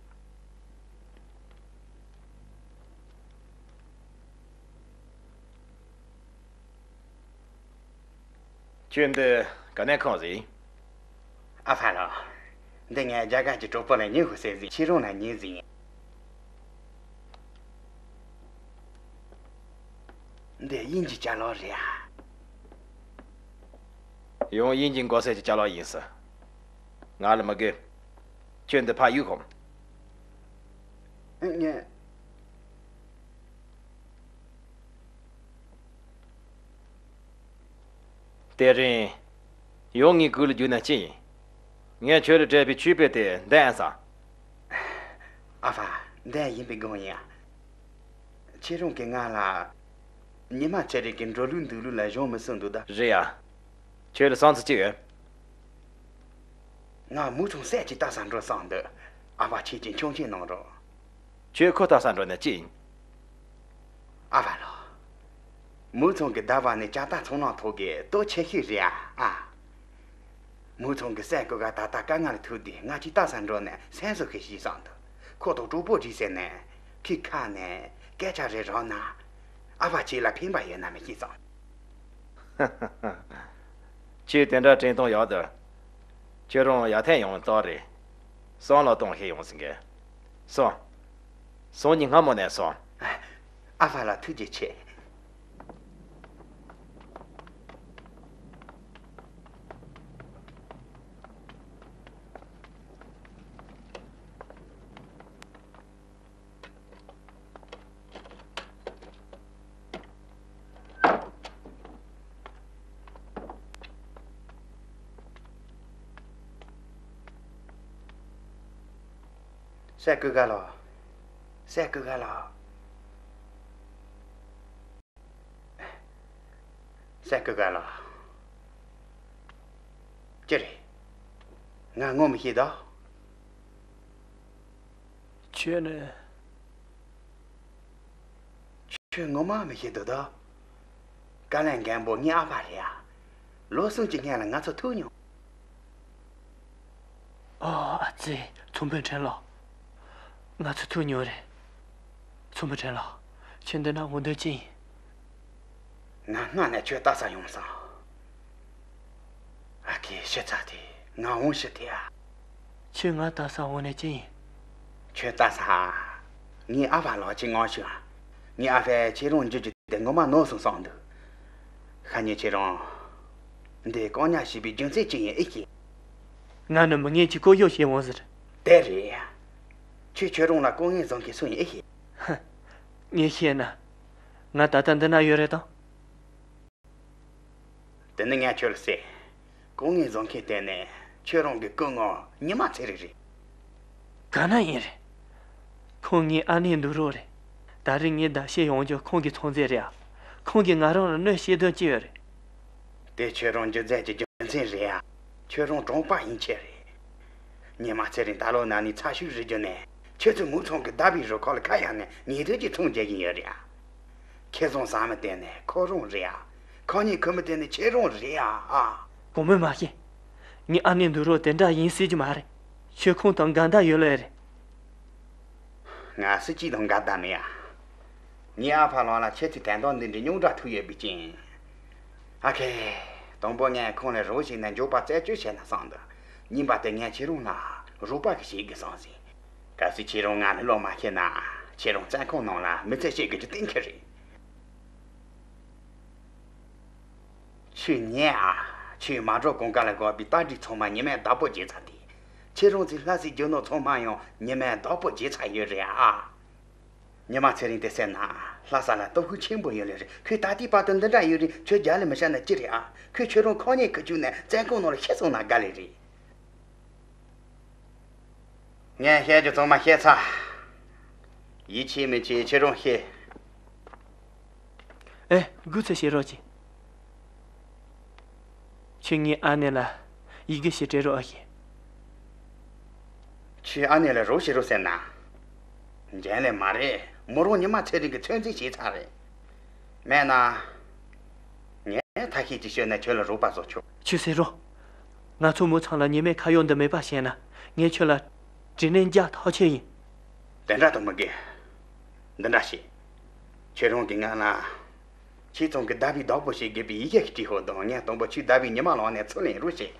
ཁྱོད་འདི་ག་ནས་ཁྱོངས་ཟིན། ཨ་ཕ་ལགས། འདི་ངས་རྒྱ་གར་གྱི་གྲོགས་པོ་ལ་ཉོས་ཤོག་ཟེར་ཟིན། ཁྱེད་རང་ལ་ཉོས་ཟིན། འདི་དབྱིན་ཇིའི་ཅ་ལག་རེད་ཨ། ཡང་དབྱིན་ཇི་མགོ་སེར་གྱི་ཅ་ལག་ཡིན་ཟེར། ང་ལ་མི་དགོས། ཁྱོད་འདི་ཕར་གཡུག་ཤོག་ངས། དེ་རིང་ཡང་ངའི་སྐུ་ལ་རྒྱུག་ན་ཅི་ཡིན། ངས་ཁྱོད་ལ་སྤྲད་པའི་ཆོས་དཔེ་དེ་འདོན་ཨེ་ས། ཨ་ཕ། འདོན་ཡིན་པའི་དགོངས་ཡིན། ཁྱེད་རང་གིས་ང་ལ་ཉི་མ་ཚེ་རིང་གི་འགྲོ་ལུགས་འདུག་ལུགས་ལ་གཞུང་མི་སྲིད་འདུག་ད། རེད་ཡ། ཁྱོད་ལ་བསམ་ཚུལ་ཅི་ཡོད། ང་མུ་ཚང་ཟས་ཀྱི་ལྟ་ས་འགྲོ་བསམ་འདུག་ཨ་ཕ་ཁྱེད་ཀྱིས་ཆོག་མཆན་གནང་རོགས། ཁྱོད་ཁོ་ལྟ་ས་འགྲོ་ན་ཅི་ཡིན། ཨ་ཕ་ལགས། མུ་ཚང་གི་ཟླ་བ་ནས་ཇ་རྟ་ཚོང་ལམ་ཐོག་གི་སྟོབས་ཆེ་ཤོས་རེད་ཨ། ཨ། མུ་ཚང་གི་སྲས་སྐུ་ངོ་ད་ལྟ་དཀའ་ངལ་ཐུག་དུས་ང་ཅིག་ལྟ་ས་འགྲོ་ནས་སེམས་གསོ་ཞིག་བྱེད་བསམ་འདུག་ཁོ་དང་གྲོགས་པོ་བྱེད་ཟེར་ནས་ཁོའི་ཁ་ནས་སྐད་ཆ་རེ་རག་ན། ཨ་ཕ་ཁྱེད་ལ་ཕན་པ་ཡོད་ན་མི་ཤེས་བསམ། ཁྱོད་དེ་འདྲ་དྲན་སྟངས་ཡག་འདུག་ཁྱོད་རང་ཡར་ཐོན་ཡོང་སྟབས་རེད། བསམ་བློ་གཏོང་ཤེས་ཡོང་ཟིན་གི། སོང་། སང་ཉིན་སྔ་མོ་ནས་སོང་། ཨ་ཕ་ལགས་ཐུགས་རྗེ་ཆེ། སྲས་སྐུ་ངོ་ལགས། སྲས་སྐུ་ངོ་ལགས། སྲས་སྐུ་ངོ་ལགས། ཅི་རེད། ང་ངོ་མི་ཤེས་དོ། ཁྱོད་ནི། ཁྱོད་ངོ་མ་མི་ཤེས་འདུག་དོ། བཀའ་བློན་མགོན་པོ་ངའི་ཨ་ཕ་རེད་ཡ། ལོ་གསུམ་གྱི་སྔོན་ལ་ང་ཚོ་ཐུག་མྱོང་། ཨ་ཙི། ཚོང་དཔོན་ཁྲེན་ལགས། ང་ཚོ་ཐུག་མྱོང་རེད། ཚོགས་མི་ཁྲེན་ལགས། ཁྱོད་འདི་ན་འོང་འདོད་ཅི་ཡིན། ང་སྔ་ནས་ཁྱོད་ལྟ་ས་ཡོང་སོང་། ཨ་ཁེ་ཕྱི་ཚ་དེ། ང་འོང་ཕྱི་དེ་ཨ། ཁྱོད་ང་ལྟ་ས་འོང་ནས་ཅི་ཡིན། ཁྱོད་ལྟ་ས། ངའི་ཨ་ཕ་ལགས་ཀྱི་ངང་ཞུ་ཨ། ངའི་ཨ་ཕས་ཁྱེད་རང་འཇུ་རྒྱུ་དེ་ངོ་མ་ནོར་སོང་བསམ་འདུག་ཤ་ཉེ་ཁྱེད་རང་འདི་བཀག་ཉར་བྱས་པའི་རྒྱུ་མཚན་ཅི་ཡིན་ཨེ་ཤེས། ང་ནི་མི་ངན་གྱི་སྐོར་གཡོག་བྱེད་འོང་ཟེར། དེ་རེད། ཁྱོད་ཁྱོད་རང་ལ་ལྐོག་རྔན་བཟོ་མཁན་སུ་ཡིན་ཨེ་ཤེས། ཧ། ངས་ཤེས་ན། ང་ད་ལྟ་འདི་ན་ཡོད་རེད་དམ། དེ་ནི་ངས་ཁྱོད་ལ་ཟེར། ལྐོག་རྔན་བཟོ་མཁན་དེ་ནི་ཁྱོད་རང་གི་སྐུ་ངོ་ཉི་མ་ཚེ་རིང་རེད། ག་ན་ཡིན་རེད། ཁོང་ངའི་ཨ་ནེའི་འདུག་རོགས་རེད། ད་རེས་ངས་ཟླ་ཕྱེད་ཡོང་རྒྱུ་ཁོང་གི་ཚོང་རྫས་རེད་ཨ། ཁོང་གིས་ང་རང་ལ་གནོད་བྱེད་དོན་ཅི་ཡོད་རེད། དེ་ཁྱོད་རང་རྒྱུ་རྫས་ཀྱི་རྒྱུ་མཚན་རེད་ཨ། ཁྱོད་རང་གྲོང་པ་ཡིན་ཆེད་རེད། ཉི་མ་ཚེ་རིང་ད་ལོ་ན་ནིང་ཚ་ཤུགས་རེད་རྒྱུ་ནས། ཁྱེད་ཚོའི་མུའུ་ཚང་གི་ཟླ་བའི་རུ་ཁག་ལ་ཁ་གཡར་ནས་ཉེས་དོན་གྱི་ཚོང་རྒྱག་གིན་ཡོད་རེད་ཨ། ཁེ་བཟང་ཟ་མི་དེ་ནི་ཁོ་རང་རེད་ཨ། ཁ་ཉེས་ཁུར་མི་དེ་ནི་ཁྱེད་རང་རེད་ཨ། ཨ། གོང་མས་མ་ཤེས། ངའི་ཨ་ནེ་འདུག་རོགས་དེ་འདྲ་ཡིན་སྲིད་ཀྱི་མ་རེད། ཁྱོད་ཁོང་དང་འགལ་ཟླ་ཡོད་ལེ་རེད། ང་སུ་གཅིག་དང་འགལ་ཟླ་མེད་ཨ། ངའི་ཨ་ཕ་ལགས་ལ་ཁྱེད་ཚོའི་དོན་དག་འདི་འདྲའི་རྙོག་དྲ་ཐུག་ཡོད་པའི་རྐྱེན། ཨ་ཁེ། དང་པོ་ངས་ཁོང་ལ་རོགས་བྱས་ནས་མགྱོགས་པ་རྩད་གཅོད་བྱས་ན་བསམ་འདུག་གཉིས་པ་དེ་ངས་ཁྱེད་རང་ལ་རོགས་པ་ཞིག་བྱེད་དགོས་བསམ་ཟིན། གལ་སྲིད་ཁྱེད་རང་ང་ལ་བློ་མ་ཁེལ་ན། ཁྱེད་རང་བཙོན་ཁང་ནང་ལ་མི་ཚེ་སྐྱེལ་དགོས་རྒྱུ་གཏན་འཁེལ་རེད། ཁྱོད་ཉན་ཨ། ཁྱོད་མ་འགྲོ་གོང་ཁ་ལ་དགོས་པའི་རྟ་དྲེལ་ཚང་མ་ཉི་མས་བདག་པོ་བྱས་ཚར་ཏེ། ཁྱེད་རང་ཚོའི་ལྷ་སའི་རྒྱུ་ནོར་ཚང་མ་ཡང་ཉི་མས་བདག་པོ་བྱས་ཚར་ཡོད་རེད་ཨ། ཉི་མ་ཚེ་རིང་དེ་བསད་ན་ལྷ་ས་ལ་སྟོབས་ཤུགས་ཆེན་པོ་ཡོད་ལེ་རེད། ཁོས་ད་ལྟའི་བར་དུ་འདི་འདྲ་ཡོད་རིང་ཁྱོད་རྒྱ་ལ་མི་བཤད་ན་ཅི་རེད་ཨ། ཁོས་ཁྱོད་རང་ཁ་ཉེས་ཁུར་བཅུག་ནས་བཙོན་ཁང་ནང་ལ་ཤི་སོང་ན་དགའ་ལེ་རེད། ངས་བཤད་རྒྱུ་ཚང་མ་བཤད་ཚར། ཡིད་ཆེས་མི་ཆེས་ཁྱེད་རང་ཤེས། ཨེ། སྒུག་ཙམ་བྱེད་རོགས་གྱིས། ཁྱོད་ངའི་ཨ་ནེ་ལ་ཡི་གེ་ཞིག་སྤྲད་རོགས་ཨ་ཤེས། ཁྱོད་ཨ་ནེ་ལ་རོགས་བྱེད་རོགས་ཟེར་ན། འཇན་ལེ་མ་རེད། མོ་རང་ཉི་མ་ཚེ་རིང་གིས་ཚོད་འཛིན་བྱས་ཚར་རེད། མེད་ན། ངས་ཐབས་ཤེས་ཅིག་བྱས་ནས་ཁྱོད་ལ་རོགས་པ་བཟོ་ཆོག་ཁྱོད་ཟེར་རོགས། ང་ཚོ་མུའུ་ཚང་ལ་ཉེས་མེད་ཁ་གཡོག་འདི་མེད་པ་བྱས་ན། ངས་ཁྱོད་ལ་དྲིན་ལན་འཇལ་ཐག་ཆོད་ཡིན། དེ་འདྲ་དང་མི་དགོས། འདི་འདྲ་བྱེད། ཁྱོད་རང་གིས་ང་ལ། ཁྱེད་ཚང་གི་ཟླ་བའི་བདག་པོ་བྱེད་དགོས་པའི་ཡི་གེ་ཞིག་བྲིས་ཤོག་དང་། ངས་དང་པོ་ཁྱོད་ཟླ་བའི་ཉི་མ་ལག་ནས་ཚུར་ལེན་རོགས་བྱེད།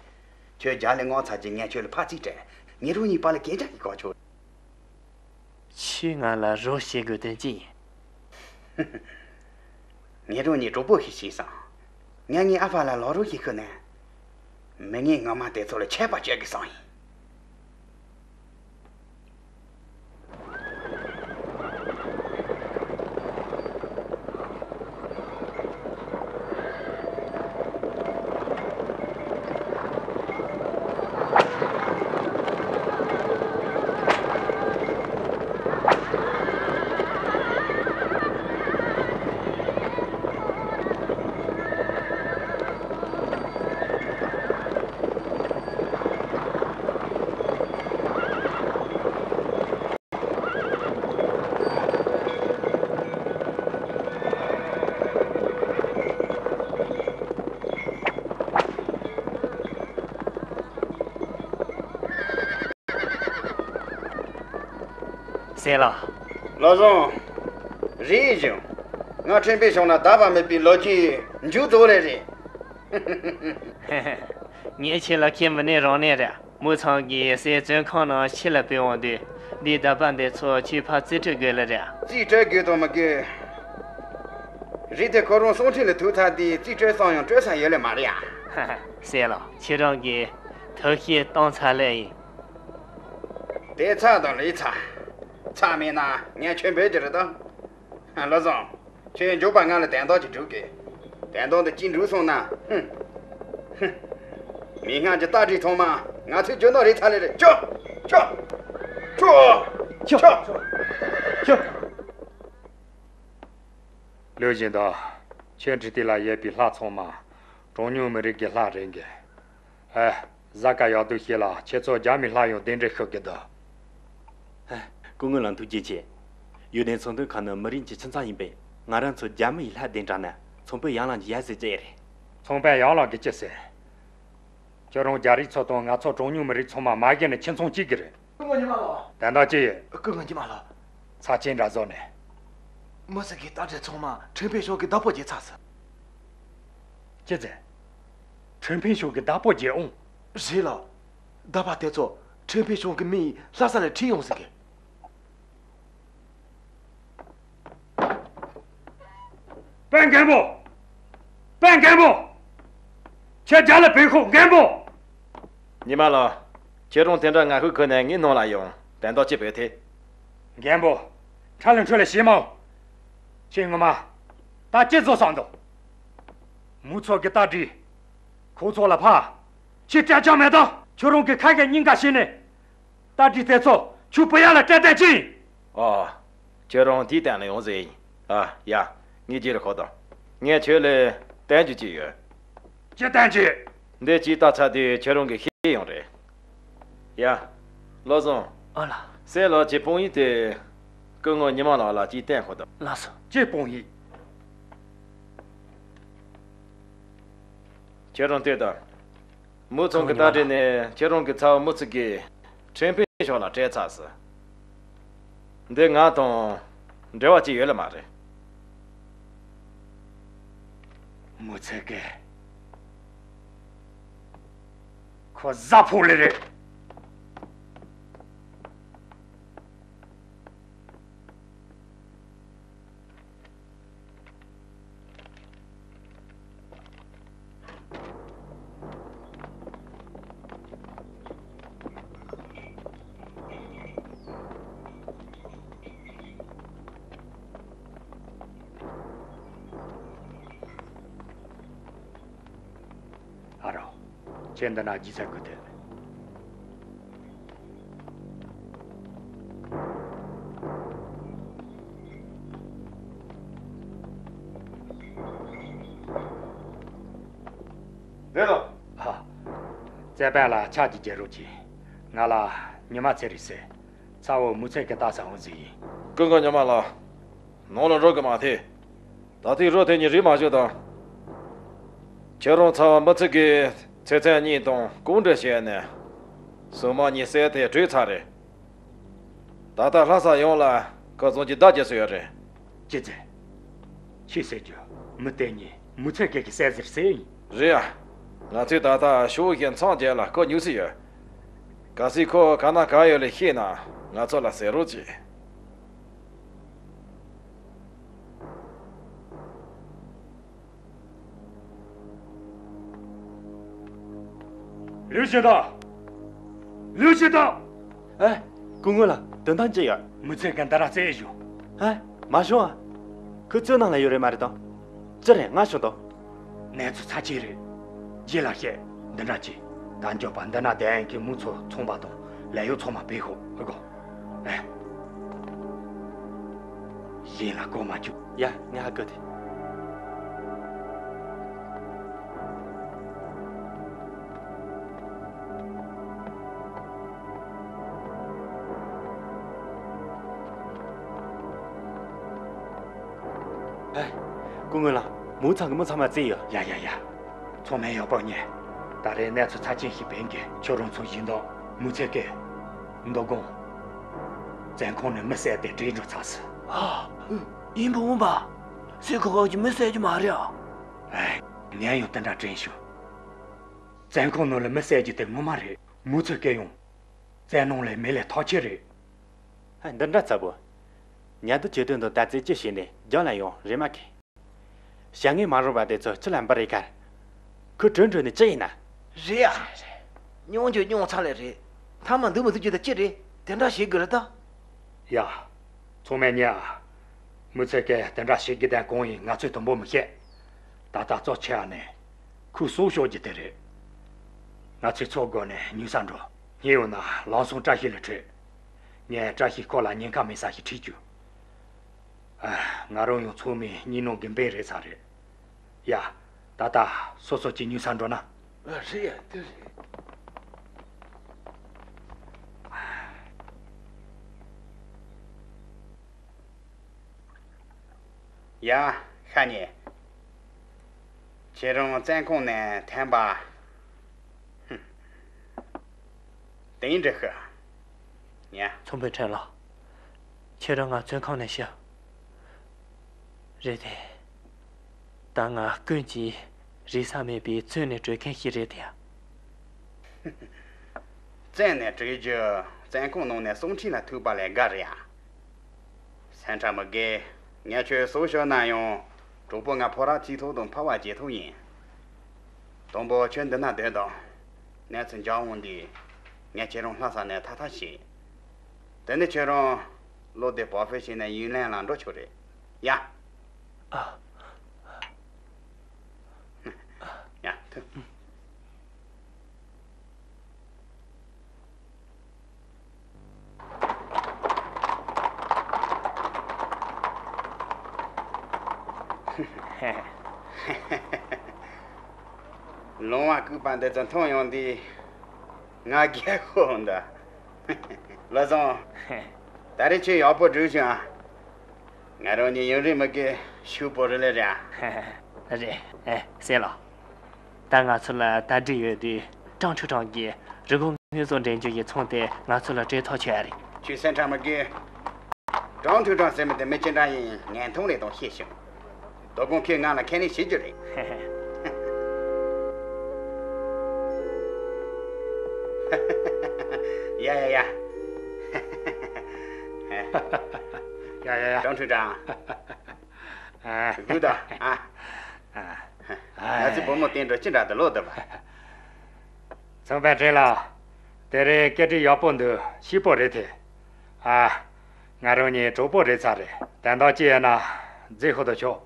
ཁྱོད་རྒྱ་ལ་མངགས་ཚར་རྗེས་ངས་ཁྱོད་ལ་ཕར་རྩིས་སྤྲད། ངེད་རང་གཉིས་བར་ལ་གན་རྒྱ་ཞིག་བཀག་ཆོག་ཁྱོས་ང་ལ་རོགས་བྱེད་དགོས་དོན་ཅི་ཡིན། ངེད་རང་གཉིས་གྲོགས་པོ་ཞིག་བྱས་སོང་། ངས་ངའི་ཨ་ཕ་ལ་ལག་རོགས་ཞིག་ཤོད་ནས། མི་ངན་ངོ་མ་དེ་ཚོ་ལ་ཆད་པ་གཅོད་དགོས་བསམ་ཡིན། ཟེར་ལ། བློ་བཟང་། རེད་བཞིན། ང་ཁྲིམས་དཔོན་བྱུང་ན་འདའ་བ་མེད་པའི་ལོ་རྒྱུས་མཇུག་རྫོགས་རེ་རེད། ངས་ཁྱེད་ལ་ཁས་མི་ལེན་རང་ལེན་རེད། མུའུ་ཚང་གིས་སའི་བཙོན་ཁང་ནང་ཁྱེད་ལ་བོས་འོང་དུས། འདིའི་རྟ་པ་འདི་ཚོ་ཁྱོས་ཕར་རྩིས་སྤྲོད་དགོས་ལེ་རེད། རྩིས་སྤྲོད་དགོས་དང་མི་དགོས། རིགས་དེ་ཁོ་རང་སྲོག་ཁྲིམས་ལ་ཐུག་ཚར་དུས་རྩིས་སྤྲོད་བསམ་ཡང་སྤྲོད་ས་ཡོད་ལེ་མ་རེད་ཨ། ཧ་ཧ། ཟེར་ལ། ཁྱེད་རང་གིས་ཐབས་ཤེས་བཏང་ཚར་ལེ་ཡིན། དེ་ཚར་དང་ལས་ཚར། ཚར་མེད་ན་ངས་ཁྱོད་འབོད་རྒྱུ་རེད་དམ། བློ་བཟང་། ཁྱོད་མགྱོགས་པ་ང་ལ་དོན་དག་ཅིག་སྒྲུབ་དགོས། དོན་དག་འདི་གཅིག་འགྲུབ་སོང་ན། ཧུམ། ཧུམ། མིག་སྔར་གྱི་རྟ་དྲེལ་ཚང་མ་ང་ཚོའི་རྒྱུ་ནོར་རེད་ཚར་ལེ་རེད། ཅོ། ཅོ། ཅོ། ཅོ། ཅོ། ལོས་བཞིན་དུ། ཁྱོད་འདྲི་དེ་ལ་ཡོད་པའི་ལྷ་ཚང་མ། གྲངས་ཉུང་མི་རིགས་ཀྱི་ལྷ་རེད་གི། ཨེ། གཟའ་སྐར་ཡག་དུས་ཤིག་ལ་ཁྱེད་ཚོ་རྒྱ་མིའི་ལྷ་ཡང་གདན་འདྲེན་ཞུ་གི་འདུག་ཨེ། སྐུ་ངོ་ལགས་ཐུགས་རྗེ་ཆེ། ཡུལ་སྡེ་ཚོང་དོན་ཁང་ནི་མི་རིགས་ཀྱི་ཁྱིམ་ཚང་ཡིན་པས། ང་རང་ཚོ་རྒྱ་མི་ཡི་ལྷ་གདན་དྲངས་ན་ཚོང་དཔོན་ཡང་ལགས་ཀྱིས་ཡ་ཟེར་གྱི་རེད། ཚོང་དཔོན་ཡང་ལགས་ཀྱིས་ཅི་ཟེར། ཁྱོད་རང་རྒྱ་རིགས་ཚོ་དང་ང་ཚོ་གྲངས་ཉུང་མི་རིགས་ཚང་མ་མ་གཞི་ནས་ཁྱིམ་ཚང་གཅིག་གི་རེད། སྐུ་ངོ་ཉི་མ་ལགས། དོན་དག་ཅི་ཡོད། སྐུ་ངོ་ཉི་མ་ལགས། ཚབས་ཆེན་འདྲ་བཟོ་ནས། མི་སེར་གྱི་རྟ་དྲེལ་ཚང་མ་ཁྲེང་ཕིང་ཞོ་གི་བདག་པོ་བྱས་ཚར་སོང་། ཅི་ཟེར། ཁྲེང་ཕིང་ཞོ་གི་བདག་པོ་བྱས་འོང་། རེད་ལགས། རྟ་པ་དེ་ཚོ་ཁྲེང་ཕིང་ཞོ་གི་མི་ཡིས་ལྷ་ས་ལ་ཁྲིད་ཡོང་ཟེར་གི། པན་མཁན་པོ། པན་མཁན་པོ། ཁྱེད་རྒྱ་ལ་བོས་ཤོག། མཁན་པོ། ཉི་མ་ལགས། ཁྱེད་རང་དེ་འདྲ་ངར་ཤུགས་ཁུར་ནས་ངའི་ནང་ལ་ཡོང་། དོན་དག་ཅི་བྱུང་ཐལ། མཁན་པོ། ཁྲ་ལ་འཕྲོ་ལ་ཤེས་མ་འོང་། ཁྱེད་ངོ་མ་ད་ཅི་བཟོ་བསམ་འདུག། མུ་ཚང་གི་རྟ་དྲེལ་ཁོ་ཚོ་ལ་ཕར་ཁྱེད་སྤྲད་ཆོག་མེད་དམ། ཁྱོད་རང་གི་ཁ་སྐད་སྙིང་ཁ་བྱས་ནས། རྟ་དྲེལ་དེ་ཚོ་ཁྱོད་བུ་ཡ་ལ་སྤྲད་བསྡད་ཅི་ཡིན། ཨོ། ཁྱོད་རང་དེའི་སྟེང་ལ་ཡོང་ཟེར་ཡིན། ཨ་ཡ། ངས་རྗེས་ལ་ཤོད་དང་། ངས་ཁྱོད་ལ་བསྟན་རྒྱུ་ཅིག་ཡོད། ཅི་བསྟན་རྒྱུ། འདི་ཅིག་ལྟ་ཚར་དུས་ཁྱོད་རང་གིས་ཤེས་ཡོང་རེད། ཡ། བློ་བཟང་། ཨ་ལགས། སྲས་ལགས་ཀྱི་དཔང་ཡིག་དེ། སྐུ་ངོ་ཉི་མ་ལགས་ལ་ཅིག་བསྟན་ཤོག་དང་། ལགས་སོ། ཅི་དཔང་ཡིག། ཁྱེད་རང་ལྟོས་དང་། མུ་ཚང་གི་རྟ་དྲེལ་ནི་ཁྱེད་རང་གི་ཚ་བོ་མུ་ཚང་གིས་ཁྲེང་ཕིང་ཞོ་ལ་སྤྲད་ཚར་སོང་། འདི་ང་དང་འབྲེལ་བ་ཅིག་ཡོད་ལེ་མ་རེད། མུ་ཚང་གིས་ཁོ་གཟའ་ཕོག་ལེ་རེད། ཨ་རོ། ཁྱེད་འདི་ན་རྗེས་ཚ་དགོས་དེ། འདི་ལ། ཧ། རྩེ་དཔོན་ལ་ཕྱག་གི་རྒྱལ་རོགས་ཀྱིས། ང་ལ་ཉི་མ་ཚེ་རིང་ཟེར། ཚ་བོ་མུ་ཚང་གི་རྟ་ཟ་འོང་ཟིག་ཡིན། སྐུ་ངོ་ཉི་མ་ལགས། ནང་ལ་འགྲོ་གི་མ་ཐེ། ད་ཐེངས་རོ་དེ་གཉིས་རིག་མ་བྱུང་དང་། ཁྱེད་རང་ཚ་བོ་མུ་ཚང་གི་ཚེ་བརྟན་གཉིས་དང་གང་འདྲ་བྱས་ནས། སྲུང་མ་གཉིས་བསད་དེ་བྲོས་ཚར་རེད། ད་ལྟ་ལྷ་ས་ཡོངས་ལ་ཁོ་བཟུང་གི་བརྡ་བརྒྱབ་སོང་ཡོད་རེད། ཅི་ཟེར། ཁྱེད་ཟེར་རྒྱུ་མུ་དེ་གཉིས་མུ་ཚང་གི་གི་བསད་ཟེར་ཟེར་ཡིན། རེད་ཡ། ང་ཚོས་ད་ལྟ་ཤོག་བུ་ཞིག་མཚམས་བརྒྱད་ལ་ཁོ་ཉུལ་ས་ཡོད། གལ་སྲིད་ཁོ་ག་ན་ག་ཡོད་ལ་ཤེས་ན་ང་ཚོ་ལ་ཟེར་རོགས་གྱིས། ལིའུ་ཞིན་ཏའོ། ལིའུ་ཞིན་ཏའོ། ཨེ། སྐུ་ངོ་ལགས། དོན་དག་ཅི་ཡོད། མུ་ཚང་གིས་འདི་ར་བཙལ་བྱུང་། ཨེ། མ་བྱུང་ཨ། ཁོ་བཙོན་ནང་ལ་ཡོད་རེད་མ་རེད་དམ། ཅི་རེད། ང་ཤོད་དང་། གནས་ཚུལ་ཚབས་ཆེན་རེད། རྗེས་ལ་བཤད། འདི་འདྲ་བྱེད། ད་མགྱོགས་པ་འདི་ན་བསྡད་མཁན་གྱི་མུ་ཚང་ཚོང་པ་དང་ལས་གཡོག་ཚང་མ་བོས་ཤོག་ཨེ་གོ། ཨེ། གཞན་ལ་གོ་མ་བཅུག་ཡ། ངས་ཧ་གོ་ཐལ། ཨེ། སྐུ་ངོ་ལགས། མུ་ཚང་གི་མི་ཚང་མ་བཙལ་ཡོད། ཡ་ཡ་ཡ། ཚང་མས་ཡག་པོ་ཉོན། ད་རེས་གནས་ཚུལ་ཚབས་ཆེན་ཞིག་འཕེན་གི། ཁྱོད་རང་ཚོ་ཡིན་དང་མུ་ཚང་གི་མདོ་དགོང་། བཙོན་ཁང་ནས་མི་བསད་དེ་བྲོས་འགྲོ་ཚར་སོང་། ཨ། ཡིན་པ་འོང་པ། སུས་ཁོ་ཁོ་གི་མི་བསད་རྒྱུ་མ་རེད་ཨ། ཨེ། ངས་ཡང་དེ་འདྲ་དྲན་བྱུང་། བཙོན་ཁང་ནང་ལ་མི་བསད་རྒྱུ་དེ་ངོ་མ་རེད། མུ་ཚང་གིས་ཡང་། བཙན་གནོན་ལས་མེད་ལས་ཐག་ཆོད་རེད། ཧ། འདི་འདྲ་ཚ་བོ། ཉལ་དུ་ཆེ་དོན་དུ་ད་རྩེ་ཅི་བྱས་ནས་རྒྱང་ལ་ཡོང་རེ་མ་ཁེ། བྱ་ངན་མ་རུངས་པ་དེ་ཚོ་ཕྱི་ལ་འབུད་རེ་ཁར། ཁོ་གྲོན་གྲོན་ནས་ཅི་ཡིན་ན། རེད་ཡ། རེད་རེད། མྱོང་རྒྱུ་མྱོང་ཚར་ལེ་རེད། མཐའ་མ་འདུག་མི་ཐུབ་རྒྱུ་དེ་ཅི་རེད། དེ་འདྲ་བྱེད་དགོས་རེད་ད། ཡ། ཚང་མས་ཉན་ཨ། མུ་ཚང་གིས་དེ་འདྲ་བྱེད་དགོས་དོན་གང་ཡིན་ང་ཚོས་དུམ་བུ་མི་ཤེས། ད་ལྟ་གཙོ་ཆེ་བ་ནི། ཁོའི་སྲོག་སྐྱོབ་རྒྱུ་དེ་རེད། ང་ཚོས་ཚོ་བགོས་ནས་ཉུལ་ས་འགྲོ། སྔོན་ཡོང་ན་ལམ་སང་བཀྲ་ཤིས་ལ་འཕྲད། ངས་བཀྲ་ཤིས་ཁོ་ལ་ཉེན་ཁ་མེད་ས་ཞིག་ཁྲིད་རྒྱུ། ཨ། ང་རང་ཡང་ཚང་མའི་སྙིང་ནང་གི་འབེན་རེད་ཚར་རེད། ཡ། ད་ལྟ་སོ་སོ་གཅིག་ཉུལ་ས་འགྲོ་ན། ཨ། རེད་ཡ། དེ་རེད། ཡ། ཤ་ཉེ། ཁྱེད་རང་བཙོན་ཁང་ནས་ཐོན་པ། ཧུམ། དེ་འདྲ་ཤི། ཡ། ཚོང་དཔོན་ཁྲེན་ལགས། ཁྱེད་རང་ང་བཙོན་ཁང་ནས་ཤི། རེད་དེ། ད་ང་ཀུན་གྱིས་རིག་ས་མེད་པའི་བཙོན་ནས་བྲོས་མཁན་ཞིག་རེད་དེ། བཙོན་ནས་བྲོས་རྒྱུ་བཙོན་ཁང་ནང་ནས་གསང་འཕྲིན་ལ་ཐུག་པ་ལས་དགའ་རེད་ཡ། སེམས་ཁྲལ་མི་དགོས། ངས་ཁྱོད་སྲོག་ཤོར་ན་ཡང་གྲོགས་པོ་ང་ཕོ་ར་རྩིས་ཐོག་དང་ཕ་བ་རྗེས་ཐོག་ཡིན། དང་པོ་ཁྱོད་འདི་ན་སྡོད་དང་། གནས་ཚུལ་འཇགས་འོང་དུས་ངས་ཁྱེད་རང་ལྷ་ས་ནས་ཐར་ཐབས་བྱེད། དེ་ནས་ཁྱོད་རང་བློ་བདེ་བག་ཕེབས་བྱས་ནས་ཡུན་ནན་ལ་འགྲོ་ཆོག་རེད་ཡ། ཨ། ཡ། ཐུབ། ལོང་བ་ལྐུགས་པ་འདི་ཚོ་མཐོང་ཡོང་དུས་ང་རྒྱལ་ཤོར་འདུག། བློ་བཟང་། ད་རེས་ཁྱོད་ཡག་པོ་བསྒྲུབས་བྱུང་ཨ། ང་རང་གཉིས་ཡུན་རིང་མི་དགོས་ཕྱུག་པོ་རེད་ལེ་རེད་ཨ། རེད། ཨེ། སྲས་ལགས། ད་ང་ཚོ་ལ་དལ་འབྲི་ཡོད་དུས་ཀྲང་ཁྲུའུ་ཀྲང་གིས་རི་ཁོག་དངོས་ཟོག་འདྲེན་རྒྱུ་ཡི་ཚོང་དེ་ང་ཚོ་ལ་སྤྲད་ཐག་ཆོད་ཡ་རེད། ཁྱོད་སེམས་ཁྲལ་མི་དགོས། ཀྲང་ཁྲུའུ་ཀྲང་ཟེར་མི་དེ་མི་ཅི་འདྲ་ཡིན་ངས་མཐོང་རེ་དང་ཤེས་བྱུང་། དོ་དགོང་ཁོས་ང་ལ་ཁས་ལེན་བྱེད་རྒྱུ་རེད། ཡ་ཡ་ཡ། ཡ་ཡ་ཡ། ཀྲང་ཁྲུའུ་ཀྲང་། ཨ། སྒུག་དང་ཨ། ཨ། ང་ཚོའི་བུ་མོ་དེ་འདྲ་ཅི་འདྲ་འདུག་ལོ་འདུག་པ། ཚོང་དཔོན་ཁྲེན་ལགས། དེ་རིང་སྐད་འཕྲིན་ཡག་པོ་འདུག། སྐྱིད་པོ་རེད་དེ། ཨ། ང་རང་གཉིས་གྲོགས་པོ་རེད་ཚར་རེད། དོན་དག་ཅི་ཡོད་ན་རྫིག་ཤོད་དང་ཆོག།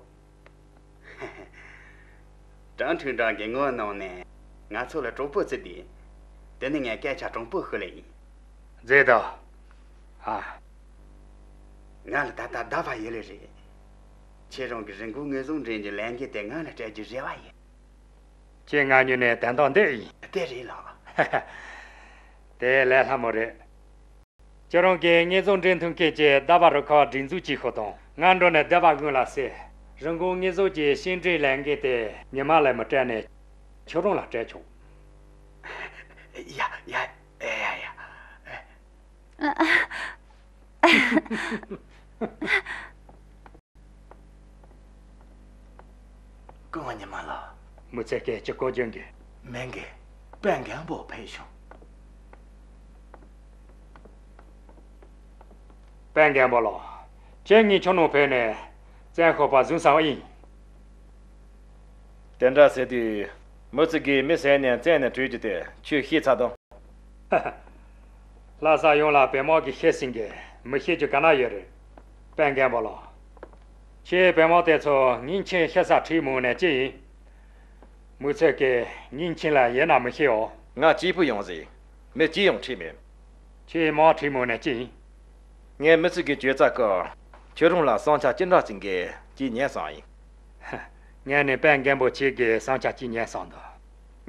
ཀྲང་ཁྲུའུ་ཀྲང་གིས་ངོ་གནང་ནས་ང་ཚོ་ལ་གྲོགས་པོ་བརྩི་དུས། དེ་ནི་ངས་སྐད་ཆ་དྲང་པོ་ཤོད་ལེ་ཡིན། མཛད་དང་། ཨ། ང་ལ་ད་ལྟ་ཟླ་བ་ཡོད་ལེ་རེད། ཁྱེད་རང་གི་རི་མགོ་དངོས་ཟོག་འདྲེན་གྱི་ལས་འགན་དེ་ང་ལ་སྤྲད་རྒྱུའི་རེ་བ་ཡོད། ཁྱེད་ང་གཉིས་ནས་དོན་དག་འདི་ཡིན། དེ་རེད་ལགས། དེ་ལས་སླ་མོ་རེད། ཁྱེད་རང་གིས་དངོས་ཟོག་འདྲེན་ཐུབ་མཁན་གྱི་སྡེ་པ་རུ་ཁག་སྒྲིག་འཛུགས་བྱེད་ཤོག་དང་། ང་འགྲོ་ནས་སྡེ་པ་ཀུན་ལ་ཟེར། རི་མགོ་དངོས་ཟོག་གི་སྐྱེལ་འདྲེན་ལས་འགན་དེ་ཉི་མ་ལ་མི་སྤྲད་ནས་ཁྱོད་རང་ལ་སྤྲད་ཆོག། ཡ་ཡ་ཡ་ཡ། སྐུ་ངོ་ཉི་མ་ལགས། མི་ཚེ་སྐད་ཅིག་གོ་རྒྱུ་གི། མེད་གི། དཔོན་རྒན་པོ་ཕེབས་བྱུང་། དཔོན་རྒན་པོ་ལགས། ཁྱེད་གཉིས་ཁྱོད་ནང་ཕེབས་ནས་བཙོན་ཤོར་པ་བཟུང་ཚར་བ་ཡིན། དེ་འདྲ་ཟེར་དུས། མུ་ཚི་གིས་མི་བསད་ནས་བཙོན་ནས་བྲོས་རྒྱུ་དེ་ཁྱོས་ཤེས་ཚར་དང་། ལྷ་ས་ཡོངས་ལ་བོད་དམག་གིས་ཤི་ཟིན་གི། མི་ཤེས་རྒྱུ་ག་ན་ཡོད་རེད། དཔོན་རྒན་པོ་ལགས། ཁྱེད་བོད་དམག་དེ་ཚོ་ཉིན་ཆེན་ཤི་ས་ཁྲིད་མི་འོང་ནས་ཅི་ཡིན། མུ་ཚེ་གིས་ཉིན་ཆེན་ལ་ཡོང་ན་མི་ཤེས་འོ། ང་གཅིག་པུ་ཡོང་ཟིན། མི་གཅིག་ཡང་ཁྲིད་མེད། ཁྱེད་དམག་ཁྲིད་མི་འོང་ནས་ཅི་ཡིན། ངས་མུ་ཚི་གི་གྱོད་རྩ་སྐོར། ཁྱོད་རང་ལ་བསམ་འཆར་ཅི་འདྲ་ཅིག་འགས་ཅིག་ཉན་བསམ་ཡིན། ངས་ནི་དཔོན་རྒན་པོ་ཁྱེད་ཀྱི་བསམ་འཆར་ཅིག་ཉན་བསམ་འདུག།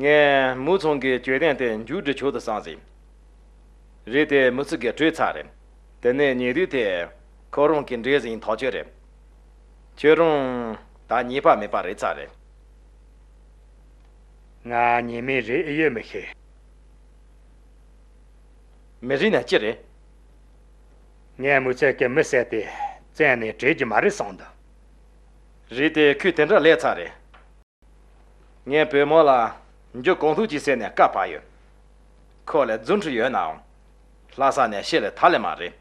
ངས་མུ་ཚང་གི་གྱོད་དོན་དེ་མཇུག་སྒྲིལ་ཆོག་ཏུ་བསམ་ཟིན། རེད་དེ་མུ་ཚི་གིས་བྲོས་ཚར་རེད། དེ་ནས་ཉེས་དོན་དེ་ཁོ་རང་གིས་འདྲེན་ཟིན་ཐག་ཆོད་རེད། ཁྱོད་རང་ད་ཉེས་པ་མེད་པ་རེད་ཚར་རེད། ང་ཉེས་མེད་རེད་ཡོད་མི་ཤེས། མི་རེད་ན་ཅི་རེད། ངས་མུ་ཚེ་གི་མི་བསད་དེ་བཙོན་ནས་བྲོས་རྒྱུ་མ་རེད་བསམ་འདུག། རེད་དེ་ཁོས་དེ་འདྲ་ལས་ཚར་རེད། ངས་བོད་དམག་ལ་འཇུ་གང་ཐུབ་ཀྱིས་བསད་ནས་བཀའ་ཕབ་ཡོད། ཁོ་ལ་རྫུ་འཕྲུལ་ཡོད་ནའང་། ལྷ་ས་ནས་ཤི་ལས་ཐབས་ལས་མ་རེད།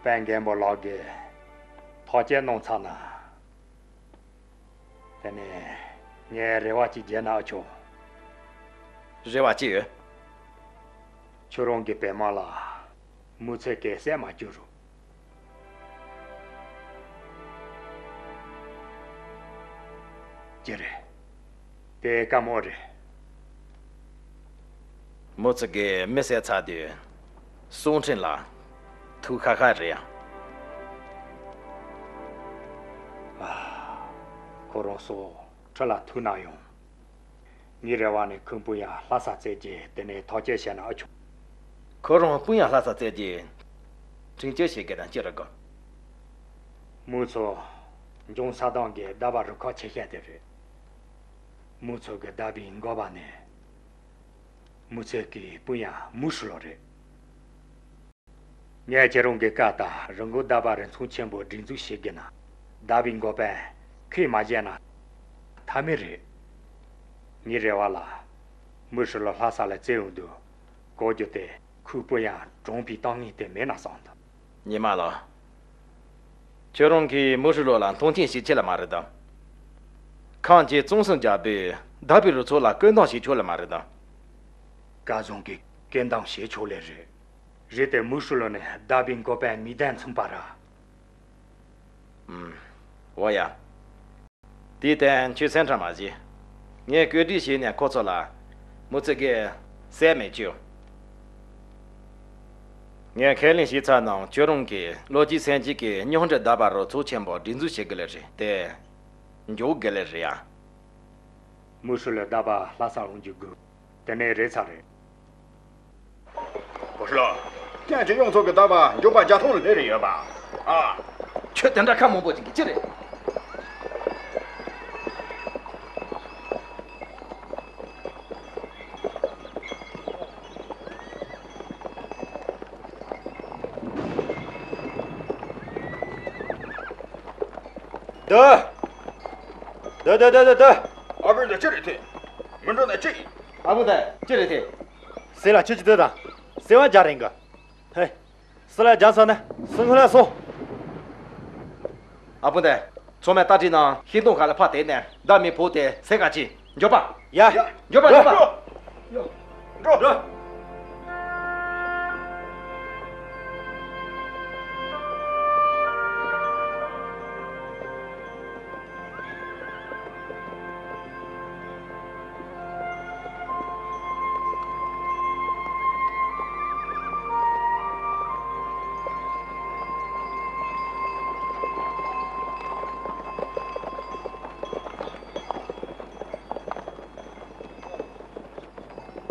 དཔོན་རྒན་པོ་ལགས་ཀྱིས་ཐག་བཅད་གནང་ཚར་ན། དེ་ནས་ངས་རེ་བ་གཅིག་བརྗོད་ན་ཨ་ཆོག། རེ་བ་ཅི་ཡོད། ཁྱོད་རང་གིས་བོད་དམག་ལ་མུ་ཚེ་གི་བསད་མ་བཅུག་རོགས། ཅི་རེད། དེ་བཀའ་མོལ་རེད། མུ་ཚི་གིས་མི་བསད་ཚར་དུས། གསང་འཕྲིན་ལ་ཐུག་ཤག་ཤག་རེད་ཡ། ཨ། ཁོ་རང་སྲོག་ཁྲི་ལ་ཐུག་ན་ཡང་། ངའི་རེ་བ་ནི་ཁོའི་སྤུན་ཡ་ལྷ་ས་བཙལ་རྒྱུ་དེ་ནས་ཐག་གཅོད་བྱས་ན་ཨ་ཆོག། ཁོ་རང་སྤུན་ཡ་ལྷ་ས་བཙལ་རྒྱུ་ཁྲིམས་གཅོད་བྱེད་དགོས་དང་ཅི་རེད་གོ། མུ་ཚོ་འབྱུང་ས་དང་གི་ཟླ་བ་རུ་ཁག་ཆེ་ཤོས་དེ་རེད། མུ་ཚོ་གི་རྟ་པའི་འགོ་པ་ནི་མུ་ཚེ་གི་སྤུན་ཡ་མུ་ཧྲི་ལོ་རེད། ངས་ཁྱེད་རང་གི་བཀའ་ལྟར་རི་མགོ་རྟ་པ་རུ་ཚོགས་ཆེན་པོ་སྒྲིག་འཛུགས་བྱེད་དགོས་ན། རྟ་པའི་འགོ་པས་ཁས་མ་བཞེས་ན་ཐབས་མེད་རེད། ངའི་རེ་བ་ལ་མུ་ཧྲི་ལོ་ལྷ་ས་ལ་བཙལ་འོང་དུས་གོ་རྒྱུ་དེ། ཁོའི་སྤུན་ཡ་གྲོངས་པའི་གཏམ་ངན་དེ་མེད་ན་བསམ་འདུག། ཉི་མ་ལགས། ཁྱོད་རང་གིས་མུ་ཧྲི་ལོ་ལ་མཐོང་ཆེན་བྱེད་ཆེད་ལ་མ་རེད་དམ། ཁམས་ཀྱི་ཙུང་སུན་རྒྱལ་པོས་རྟ་པའི་རུ་ཚོགས་ལ་བཀོད་འདོམས་བྱེད་ཆོག་ལེ་མ་རེད་དམ། སྐལ་བཟང་གིས་བཀོད་འདོམས་བྱེད་ཆོག་ལེ་རེད། རེད་དེ་མུ་ཧྲི་ལོ་ནི་རྟ་པའི་འགོ་པའི་མིག་དོན་མཚུངས་པ་ར། ཨུམ། འོ་ཡ། དེའི་སྟེང་ཁྱོད་སེམས་ཁྲལ་མ་བྱེད། ངས་བཀོད་སྒྲིག་བྱས་ནས་ཁོ་ཚོ་ལ་མུ་ཚེ་གི་བསད་མེད་བཅུག། ངས་ཁས་ལེན་བྱས་ཚར་ནང་ཁྱོད་རང་གིས་ལོ་གཅིག་ཚུན་ཆད་ཀྱི་མཉམ་འབྲེལ་རྟ་པ་རུ་ཚོགས་ཆེན་པོ་སྒྲིག་འཛུགས་བྱེད་དགོས་ལེ་རེད་དེ། མགྱོགས་དགོས་ལེ་རེད་ཡ། མུ་ཧྲི་ལོས་རྟ་པ་ལྷ་ས་འོང་རྒྱུ་སྒུག། དེ་ནས་རེད་ཚར་རེད། མུ་ཧྲི་ལོ། ཁྱེད་ཀྱི་གཡུ་མཚོ་གི་རྟ་པ་མགྱོགས་པ་རྒྱ་ཐོག་ལ་སླེབས་རེ་ཡོད་པ། ཨ། ཁྱོད་དེ་འདྲ་ཁ་མང་པོ་ཅིག་གི་ཅི་རེད། འདི། འདི་འདི་འདི་འདི་འདི། ཨ་བུ་འདི་ཅི་རེད་དེ། མི་འགྲོ་ན་ཅི་ཡིན། ཨ་བུ་འདི་ཅི་རེད་དེ། ཟས་ལ་ཁྱི་ཅི་འདི་དང་། ཟས་བ་རྒྱག་རན་གི། ཧེ། ཟས་ལ་རྒྱག་ས་ནི་སུ་ངུ་ལ་སོང་། ཨ་བུ་འདི། ཚང་མས་རྟ་དྲེལ་ནང་ཤིང་སྡོང་ཁ་ལ་ཕར་དེད་ནས་མདའ་མེ་ཕོག་སྟེ་ཟས་ག་ཅི། མགྱོགས་པ། ཡ། མགྱོགས་པ་མགྱོགས་པ། འགྲོ། འགྲོ།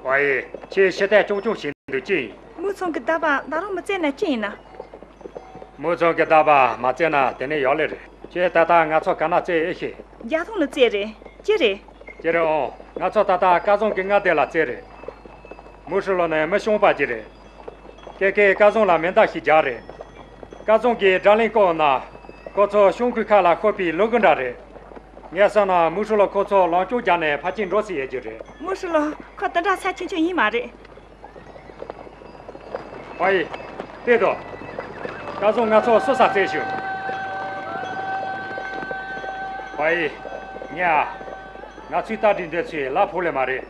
ཝ་ཡེ། ཁྱེད་ཕྱི་ཐལ་ཀྱོང་ཀྱོང་བྱེད་འདུག་ཅི་ཡིན། མུ་ཚང་གི་རྟ་པ་ད་རུང་མི་བཙལ་ན་ཅི་ཡིན་ན། མུ་ཚང་གི་རྟ་པ་མ་བཙལ་ན་དེ་ནས་ཡག་ལེ་རེད། ཁྱེད་ད་ལྟ་ང་ཚོ་ག་ན་བཙལ་ཨེ་ཤེས། རྒྱ་ཐང་ལ་བཙལ་རེད། ཅི་རེད། ཅི་རེད་ཨང་། ང་ཚོ་ད་ལྟ་སྐལ་བཟང་གི་མངའ་སྡེ་ལ་བཙལ་རེད། མུ་ཧྲི་ལོ་ནི་མི་ཤོང་པ་ཅིག་རེད། ཀེ་ཀེ་སྐལ་བཟང་ལ་མེ་མདའ་ཞིག་རྒྱག་རེད། སྐལ་བཟང་གིས་དགྲ་ལན་བསྐོར་ན། ཁོ་ཚོ་ཤོང་ཁུལ་ཁ་ལ་ཤོར་པའི་ལུ་གུ་འདྲ་རེད། ངས་བསམ་ན་མུ་ཧྲི་ལོ་ཁོ་ཚོ་ལམ་ཀྱོག་རྒྱག་ནས་ཕར་ཕྱིན་འགྲོ་སྲིད་ཡོད་རྒྱུ་རེད། མུ་ཧྲི་ལོ་ཁོ་དེ་འདྲ་ཚབས་ཆེན་ཆུང་ཡིན་མ་རེད། ཝ་ཡེ། ལྟོས་དང་། སྐལ་བཟང་ང་ཚོ་སོ་སོར་བཙལ་ཞོག། ཝ་ཡེ། ཉ། ང་ཚོའི་རྟ་དྲེལ་འདི་ཚོས་ལ་ཕོག་ལེ་མ་རེད།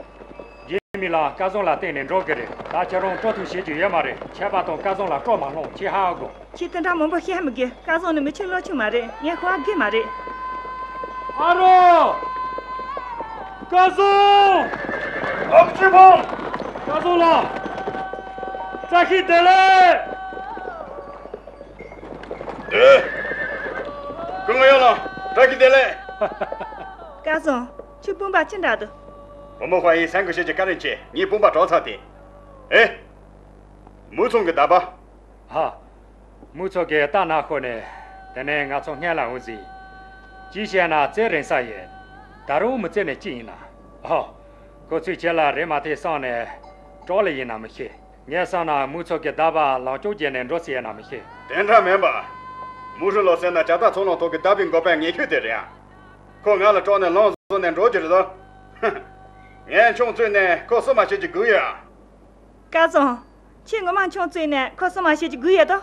རྗེས་མའི་ལ་སྐལ་བཟང་ལ་བརྟེན་ནས་འགྲོ་གི་རེད། ད་ཁྱེད་རང་སྤྲོ་ཐུང་བྱེད་རྒྱུ་ཡོད་མ་རེད། ཆད་པ་དང་སྐལ་བཟང་ལ་སྤྲོ་མ་ལྷུང་། ཁྱེད་ཧ་གོ། ཁྱེད་དེ་འདྲ་མང་པོ་བཤད་མི་དགོས། སྐལ་བཟང་ནི་མི་ཆེ་ལོ་ཆུང་མ་རེད། ངས་ཁོ་ཨ་དགོས་མ་རེད། ཨ་རོ། སྐལ་བཟང་། ཨ་ཁུ་ཆོས་འཕགས། སྐལ་བཟང་ལགས། བཀྲ་ཤིས་བདེ་ལེགས། ཨེ། སྐུ་ངོ་ཡང་ལགས། བཀྲ་ཤིས་བདེ་ལེགས། སྐལ་བཟང་། ཁྱོད་དཔུང་པ་ཅི་འདྲ་འདུག། བུ་མོ་ཧྭ་ཡི་སེམས་ཁུར་བྱེད་ཀྱི་བཀའ་དྲིན་ཆེ། ངའི་དཔུང་པ་དྲག་ཚར་ཏེ། ཨེ། མུ་ཚང་གི་རྟ་པ། ཧ། མུ་ཚང་གི་རྟ་ནག་ཤོར་ནས། དེ་ནས་ང་ཚོ་སྔོན་ལ་འོང་ཟིན། ཅི་བྱས་ན་བཙལ་རན་ས་ཡོད། ད་རུང་མི་བཙལ་ནས་ཅི་ཡིན་ན། ཨོ། ཁོ་ཚོས་ཁྱེད་ལ་རེ་མ་ཐེ་བསམ་ནས་སྐྲག་ལེ་ཡིན་ན་མི་ཤེས། ངས་བསམ་ན་མུ་ཚང་གི་རྟ་པ་ལམ་ཀྱོག་བརྒྱབ་ནས་འགྲོ་སྲིད་ཡོད་ན་མི་ཤེས། དེ་འདྲ་མིན་པ། མུ་ཧྲི་ལོ་ཟེར་ན་ཇ་རྟ་ཚོང་ལམ་ཐོག་གི་རྟ་པའི་འགོ་པའི་ངན་ཤོས་དེ་རེད་ཨ། ཁོ་ང་ལ་སྐྲག་ནས་ལམ་བཟོ་ནས་འགྲོ་རྒྱུ་རེད་དོ། ངས་མཆོང་བཙོས་ནས་ཁོ་བསུ་མ་བྱེད་ཀྱི་སྒུག་ཡོད་ཨ། སྐལ་བཟང་། ཁྱེད་ངོ་མ་མཆོང་བཙོས་ནས་ཁོ་བསུ་མ་བྱེད་ཀྱི་སྒུག་ཡོད་དོ།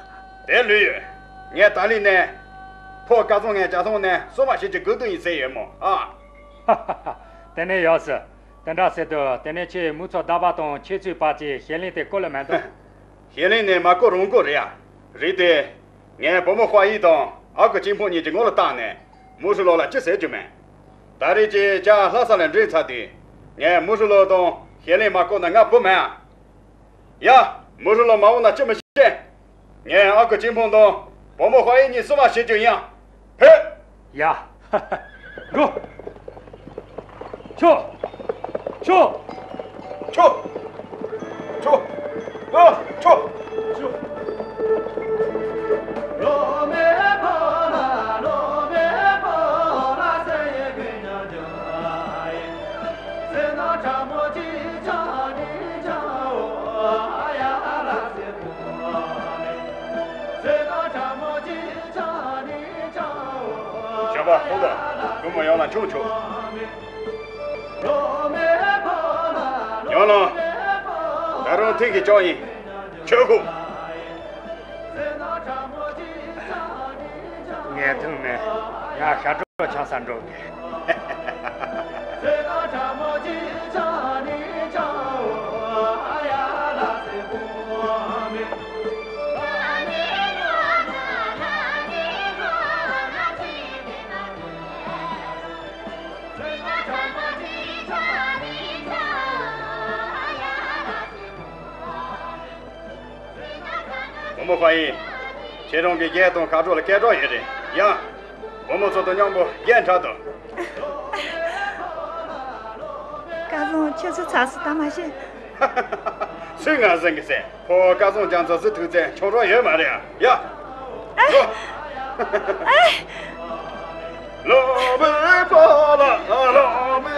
དེ་ལོས་ཡོད། ངས་ད་ལི་ནས་ཕོ་སྐལ་བཟང་ངས་ཇ་ཚོང་ནས་བསུ་མ་བྱེད་ཀྱི་སྒུག་འདུག་ཡིན་ཟེར་ཡོད་མོ་ཨ། ཧ་ཧ་ཧ། དེ་ནས་ཡག་སི། དེ་འདྲ་ཟེར་དུས་དེ་ནས་ཁྱེད་མུ་ཚང་རྟ་པ་དང་ཁྱེད་ཚོའི་བར་གྱི་བྱས་ལན་དེ་བསྐོར་ལེ་མེད་དོ། བྱས་ལན་ནི་མ་བསྐོར་རང་བསྐོར་རེད་ཡ། རེད་དེ། ངས་བུ་མོ་ཧྭ་ཡི་དང་ཨ་ཁུ་ཆོས་འཕགས་གཉིས་ཀྱི་ངོ་ལ་བལྟས་ནས་མུ་ཧྲི་ལོ་ལ་ཅི་ཟེར་རྒྱུ་མེད། ད་རེས་ཀྱི་ཇ་ལྷ་ས་ལ་འདྲེན་ཚར་དུས། ངས་མུ་ཧྲི་ལོ་དང་བྱས་ལན་མ་བསྐོར་ན་ང་བུ་མེད་ཨ། ཡ། མུ་ཧྲི་ལོ་མ་འོང་ན་ཅི་མི་ཤེས། ངས་ཨ་ཁུ་ཆོས་འཕགས་དང་བུ་མོ་ཧྭ་ཡི་གཉིས་བསུ་མ་བྱེད་རྒྱུ་ཡིན་ཡ། ཕེབས། ཡ། འགྲོ། ཆོ། ཆོ། ཆོ། ཆོ། ཨ། ཆོ། ཆོ། ལོ་མེ་ཕོ་ལ། ལོ་མེ་ཕོ་ལ་ཟེར་ཡེ་གི་ཉག་ཇ་ཡེ། ཕོག་དང་། བུ་མོ་ཡང་ལ་མཆོང་ཆོག་ཡང་ལ། ད་རུང་ཐེངས་ཀྱི་ལྕོག་ཡིན། ཆོས་ཁུ། ངས་ཐུག་ནས་ང་ཤ་གྲོགས་ཆང་ས་འགྲོ་གི། བུ་མོ་ཧྭ་ཡི། ཁྱེད་རང་གི་རྒྱན་དང་ཁ་དྲོ་ལ་སྐད་གྲགས་ཡོད་རེད་ཡ། བུ་མོ་ཚོ་དང་མཉམ་པོ་རྒྱན་འཁྲབ་དང་། སྐལ་བཟང་ཁྱོད་ཚོ་ཚ་སུ་ད་མ་ཤེས། སུས་ང་ཟིན་གི་ཟེར། ཁོ་སྐལ་བཟང་རྒྱ་མཚོ་ཟི་ཐུག་ཚེ་ཆུང་རོགས་ཡོད་མ་རེད་ཡ། ཡ། ཨེ། འགྲོ། ཨེ། ལོ་མེ་པ་ལ་ལོ་མེ།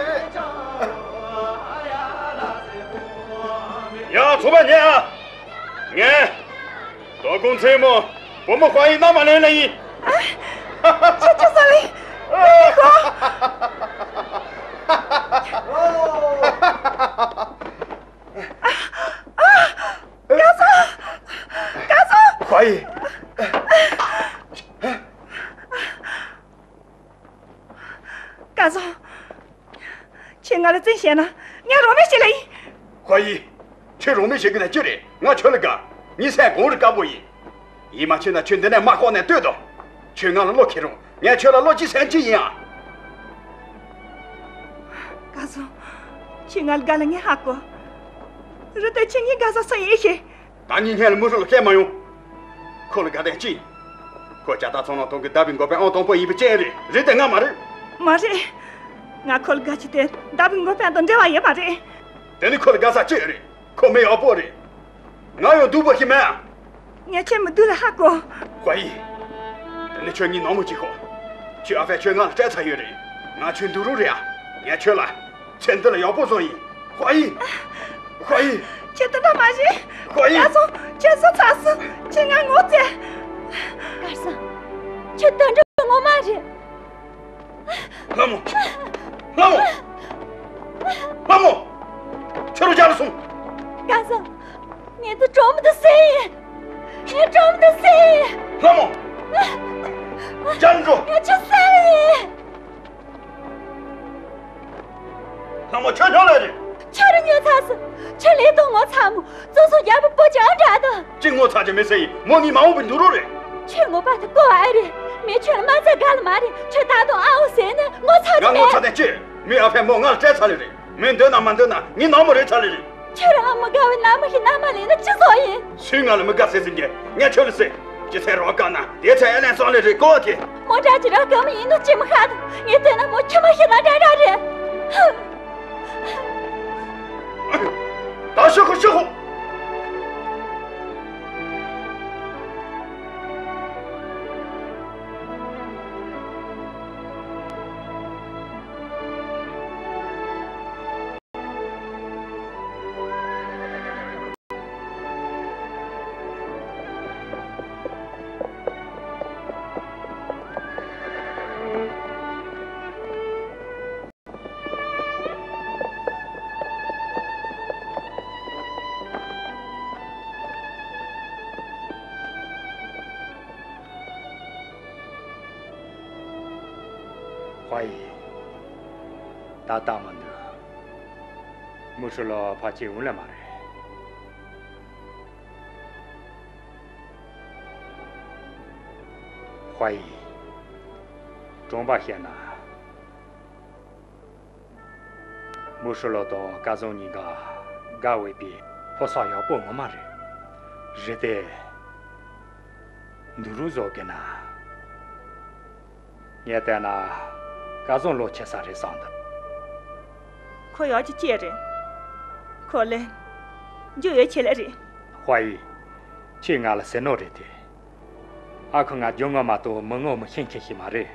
ཡ། ཚོ་པ་ཉལ་ཨ། ངས། དོ་དགོང་མཚན་མོ་བུ་མོ་ཧྭ་ཡི་མནའ་མ་ལེན་ལེ་ཡིན། ཨ། ཁྱེད་ཚོ་ས་ལེ། ཨེ་ཧོ། ཨ། ཨ། སྐལ་བཟང་། སྐལ་བཟང་། ཧྭ་ཡི། སྐལ་བཟང་། ཁྱེད་ང་ལ་བཙན་བྱས་ན་ངས་རང་མེད་བྱེད་ལེ་ཡིན། ཧྭ་ཡི། ཁྱོད་རང་མེད་བྱེད་གི་ན་ཅི་རེད། ང་ཁྱོད་ལ་དགའ། ངའི་སེམས་གངས་རི་དཀར་པོ་ཡིན། ཡིད་མ་ཆེས་ན་ཁྱོད་འདི་ནས་མར་ཤོག་ནས་ལྟོས་དང་། ཁྱོད་ང་ལ་བློ་ཁེལ་རུང་ངས་ཁྱོད་ལ་བློ་གཅིག་སེམས་གཅིག་ཡིན་ཨ། སྐལ་བཟང་། ཁྱོད་ང་ལ་དགའ་ལ་ངས་ཧ་གོ། རེད་དེ་ཁྱོད་ངའི་དགའ་ས་སུ་ཡིན་ཤེས། ད་ངས་སྔོན་ལ་མུ་ཧྲི་ལ་བཤད་མ་ཡོང་། ཁོ་ལ་དགའ་དོན་ཅི། ཁོ་ཇ་རྟ་ཚོང་ལམ་སྟེང་གི་རྟ་པའི་འགོ་པའི་ཨང་དང་པོ་ཡིན་པའི་རྐྱེན་རེད། རེད་དེ་ང་མ་རེད། མ་རེད། ང་ཁོ་ལ་དགའ་རྒྱུ་དེ་རྟ་པའི་འགོ་པ་དང་འབྲེལ་བ་ཡོད་མ་རེད། དེ་ནི་ཁོ་ལ་དགའ་ས་ཅི་རེད། ཁོ་མི་ཡག་པོ་རེད། ང་ཡང་སྡུག་པོ་ཞིག་མིན་ཨ། ངས་ཁྱེད་མི་སྡུག་ལ་ཧ་གོ། ཧྭ་ཡི། དེ་ནི་ཁྱོད་ངའི་ནག་མོ་གཅིག་གོ། ཁྱོད་ཨ་ཕས་ཁྱོད་ང་ལ་སྤྲད་ཚར་ཡོད་རེད། ང་ཁྱོད་འདུག་རོགས་རེད་ཨ། ངས་ཁྱོད་ལ། ཚེ་འདི་ལ་ཡག་པོ་བཟོ་ཡིན། ཧྭ་ཡི། ཧྭ་ཡི། ཁྱེད་དེ་འདྲ་མ་བྱེད། ཧྭ་ཡི། སྐལ་བཟང་། ཁྱེད་སུ་ཚ་སུ། ཁྱེད་ང་ངོ་ཚ། སྐལ་བཟང་། ཁྱེད་དེ་འདྲ་ངོ་མ་རེད། ལྷ་མོ། ལྷ་མོ། ལྷ་མོ། ཁྱོད་རང་ཇ་ལ་སོང་། སྐལ་བཟང་། ངས་འདི་གྲོགས་མོ་དེ་བསད་ཡིན། ངས་གྲོགས་མོ་དེ་བསད་ཡིན། ལྷ་མོ། ཇ་ལ་འགྲོ། ངས་ཁྱོད་བསད་ཡིན། ལྷ་མོ། ཁྱོད་སྨྱོ་ལེ་རེད། ཁྱོད་རང་སྨྱོ་ཚར་སོང་། ཁྱོད་ལས་དོན་ངོ་ཚ་མོ། བཙོན་སོང་རྒྱལ་པོ་པོ་ཅི་ཨ་འདྲ་དང་། ཅི་ངོ་ཚ་རྒྱུ་མེད་ཟེར་ཡིན། མོ་ངའི་མ་འོངས་པའི་འདུག་རོགས་རེད། ཁྱོད་ངོ་པ་དེ་ཀོ་ཨ་རེད། མོས་ཁྱོད་ལ་མ་ཚད་དགའ་ལ་མ་རེད། ཁྱོད་ད་དུང་ཨ་འོ་ཟེར་ནས་ངོ་ཚ་རྒྱུ་ང་ངོ་མེད། ཚ་དོན་ཅི། མོའི་ཨ་ཕས་མོ་ང་ལ་སྤྲད་ཚར་ལེ་རེད། མོས་འདོད་ན་མ་འདོད་ན་ངའི་ནག་མོ་རེད་ཚར་ལེ་རེད། ཁྱོད་རང་ཨ་མི་དགའ་བའི་མནའ་མ་ཞིག་མནའ་མ་ལེན་ན་ཅི་བཟོ་ཡིན། སུས་ང་ལ་མི་དགའ་ཟེར་ཟིན་གྱི། ངས་ཁྱོད་ལ་ཟེར། ཅི་ཚེ་རོགས་དཀའ་ན་དེ་ཚེ་ཨེ་ལན་སོང་ལེ་རེད་གོ་དེ། མོ་འདྲ་ཅི་ར་དཀའ་མོ་ཡིན་ནོ་ཅི་མི་ཤེས་དང་། ངས་བལྟས་ན་མོ་ཁྱི་མ་ཤི་ན་འདྲ་འདྲ་རེད། ད་ཤི་ཁོ་ཤི་ཁོ། ཧྭ་ཡི། ད་ལྟ་མི་འདུག་མུ་ཧྲི་ལོ་ཕལ་ཆེར་འོང་ལེ་མ་རེད། ཧྭ་ཡི། དྲང་པོ་བཤད་ན། མུ་ཧྲི་ལོ་དང་སྐལ་བཟང་གཉིས་ཀ་དགའ་འོས་པའི་ཕོ་གསར་ཡག་པོ་ངོ་མ་རེད། རེད་དེ། འདུག་རོགས་བཟོ་གི་ན། ངས་བལྟས་ན་སྐལ་བཟང་ལོ་ཆེ་ས་རེད་བསམ་འདུག་ཁོ་ཡག་རྒྱུ་ཅི་རེད། ཁོ་ལས་རྒྱུ་ཡོད་ཆེ་ལེ་རེད། ཧྭ་ཡི། ཁྱེད་ང་ལ་ཟེར་ནོ་རེད་དེ། ཨ་ཁུ་ང་རྒྱུ་ངོ་མ་གཏོགས་མི་ངོ་མི་ཤེས་མཁན་ཞིག་མ་རེད།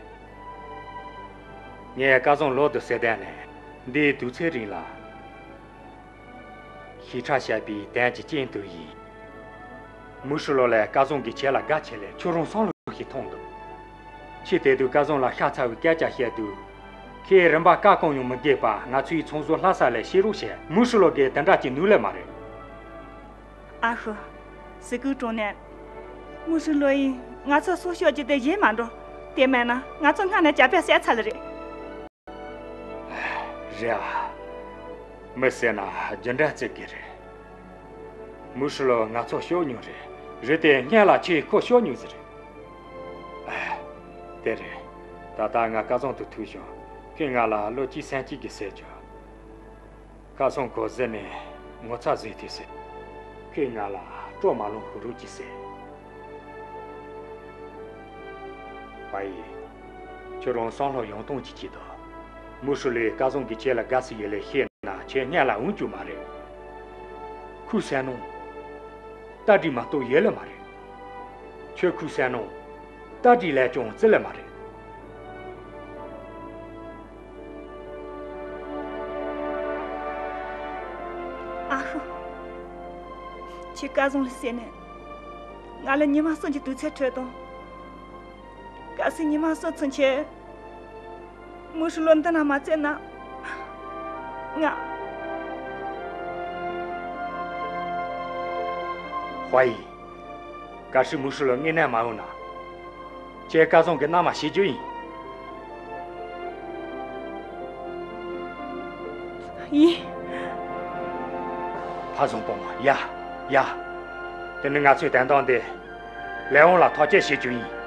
ངས་སྐལ་བཟང་ལོ་དུ་ཟེར་བསྡད་ནས་འདིའི་དུས་ཚོད་རིང་ལ། ཞིབ་ཕྲ་བཤད་པའི་དོན་གྱི་རྐྱེན་དུ་ཡིན། མུ་ཧྲི་ལོ་ལས་སྐལ་བཟང་གི་ཆེད་ལ་དགའ་ཆེ་ལས་ཁྱོད་རང་བསམ་བློ་ཞིག་ཐོངས་འདུག་ཁྱེད་དེ་དུས་སྐལ་བཟང་ལ་ཤ་ཚ་བའི་སྐད་ཆ་བཤད་དུས། ཁྱེད་རིམ་པ་ཀ་གང་ཡང་མི་དགོས་པ་ང་ཚོའི་ཚོང་ཟོག་ལྷ་ས་ལ་ཕྱིར་རོགས་བྱས། མུ་ཧྲི་ལོ་གིས་དེ་འདྲ་ཅིག་ནུས་ལེ་མ་རེད། ཨ་ཧུ། སི་ཀུའི་གྲོང་ནས། མུ་ཧྲི་ལོ་ཡིས་ང་ཚོ་སྲོག་སྐྱོབ་རྒྱུ་དེ་བརྗེད་མ་འགྲོ། དེ་མེད་ན་ང་ཚོ་སྔ་ནས་ཇག་པས་བསད་ཚར་ལེ་རེད། རེད་ཨ། མི་ཟེར་ན་རྒྱུ་འབྲས་བརྩི་དགོས་རེད། མུ་ཧྲི་ལོ་ང་ཚོ་སྐྱོབ་མྱོང་རེད། རེད་དེ་སྔོན་ལ་ཁྱེད་ཁོ་སྐྱོབ་མྱོང་ཟེར་རེད། ཨ། དེ་རེད། ད་ལྟ་ང་སྐལ་བཟང་དང་ཐུག་བྱུང་། ཁོས་ང་ལ་བློ་གཅིག་སེམས་གཅིག་གིས་ཟེར་བྱུང་། སྐལ་བཟང་ཁོ་གཟིགས་ནས་ངོ་ཚ་བཟོས་ཐུབ་ཟེར། ཁོས་ང་ལ་སྤྲོ་མ་ལངས་ཤོག་རོགས་གྱིས་ཟེར། ཧྭ་ཡི། ཁྱོད་རང་བསམ་བློ་ཡང་ཐོངས་ཅིག་བྱེད་དང་། མུ་ཧྲི་ལོས་སྐལ་བཟང་གིས་ཁྱེད་ལ་དགའ་བསུ་ཡོད་ལེ་ཤེས་ན་ཁྱེད་སྔོན་ལ་འོང་རྒྱུ་མ་རེད། ཁོའི་སེམས་ནང་། རྟ་དྲེལ་མ་གཏོགས་ཡོད་ལེ་མ་རེད། ཁྱོད་ཁོའི་སེམས་ནང་། རྟ་དྲེལ་ལས་ཀྱང་བརྩི་ལེ་མ་རེད། ཨ་ཧུ། ཁྱེད་སྐལ་བཟང་ལ་ཟེར་ནས། ང་ལ་ཉི་མ་གསུམ་གྱི་དུས་ཚོད་སྤྲོད་དང་། གལ་སྲིད་ཉི་མ་གསུམ་ཚུན་ཆད། མུ་ཧྲི་ལོ་འདི་ན་མ་བཙལ་ན། ང་། ཧྭ་ཡི། གལ་སྲིད་མུ་ཧྲི་ལོ་དངོས་གནས་མ་འོང་ན། ཁྱེད་སྐལ་བཟང་གི་མནའ་མ་བྱེད་རྒྱུ་ཡིན། ཡིན། ཕ་བཟང་སྤོ་མོ་ཡ། ཡ། དེ་ནི་ང་ཚོའི་དོན་དག་འདི། ལས་དབང་ལ་ཐག་གཅོད་བྱེད་རྒྱུ་ཡིན།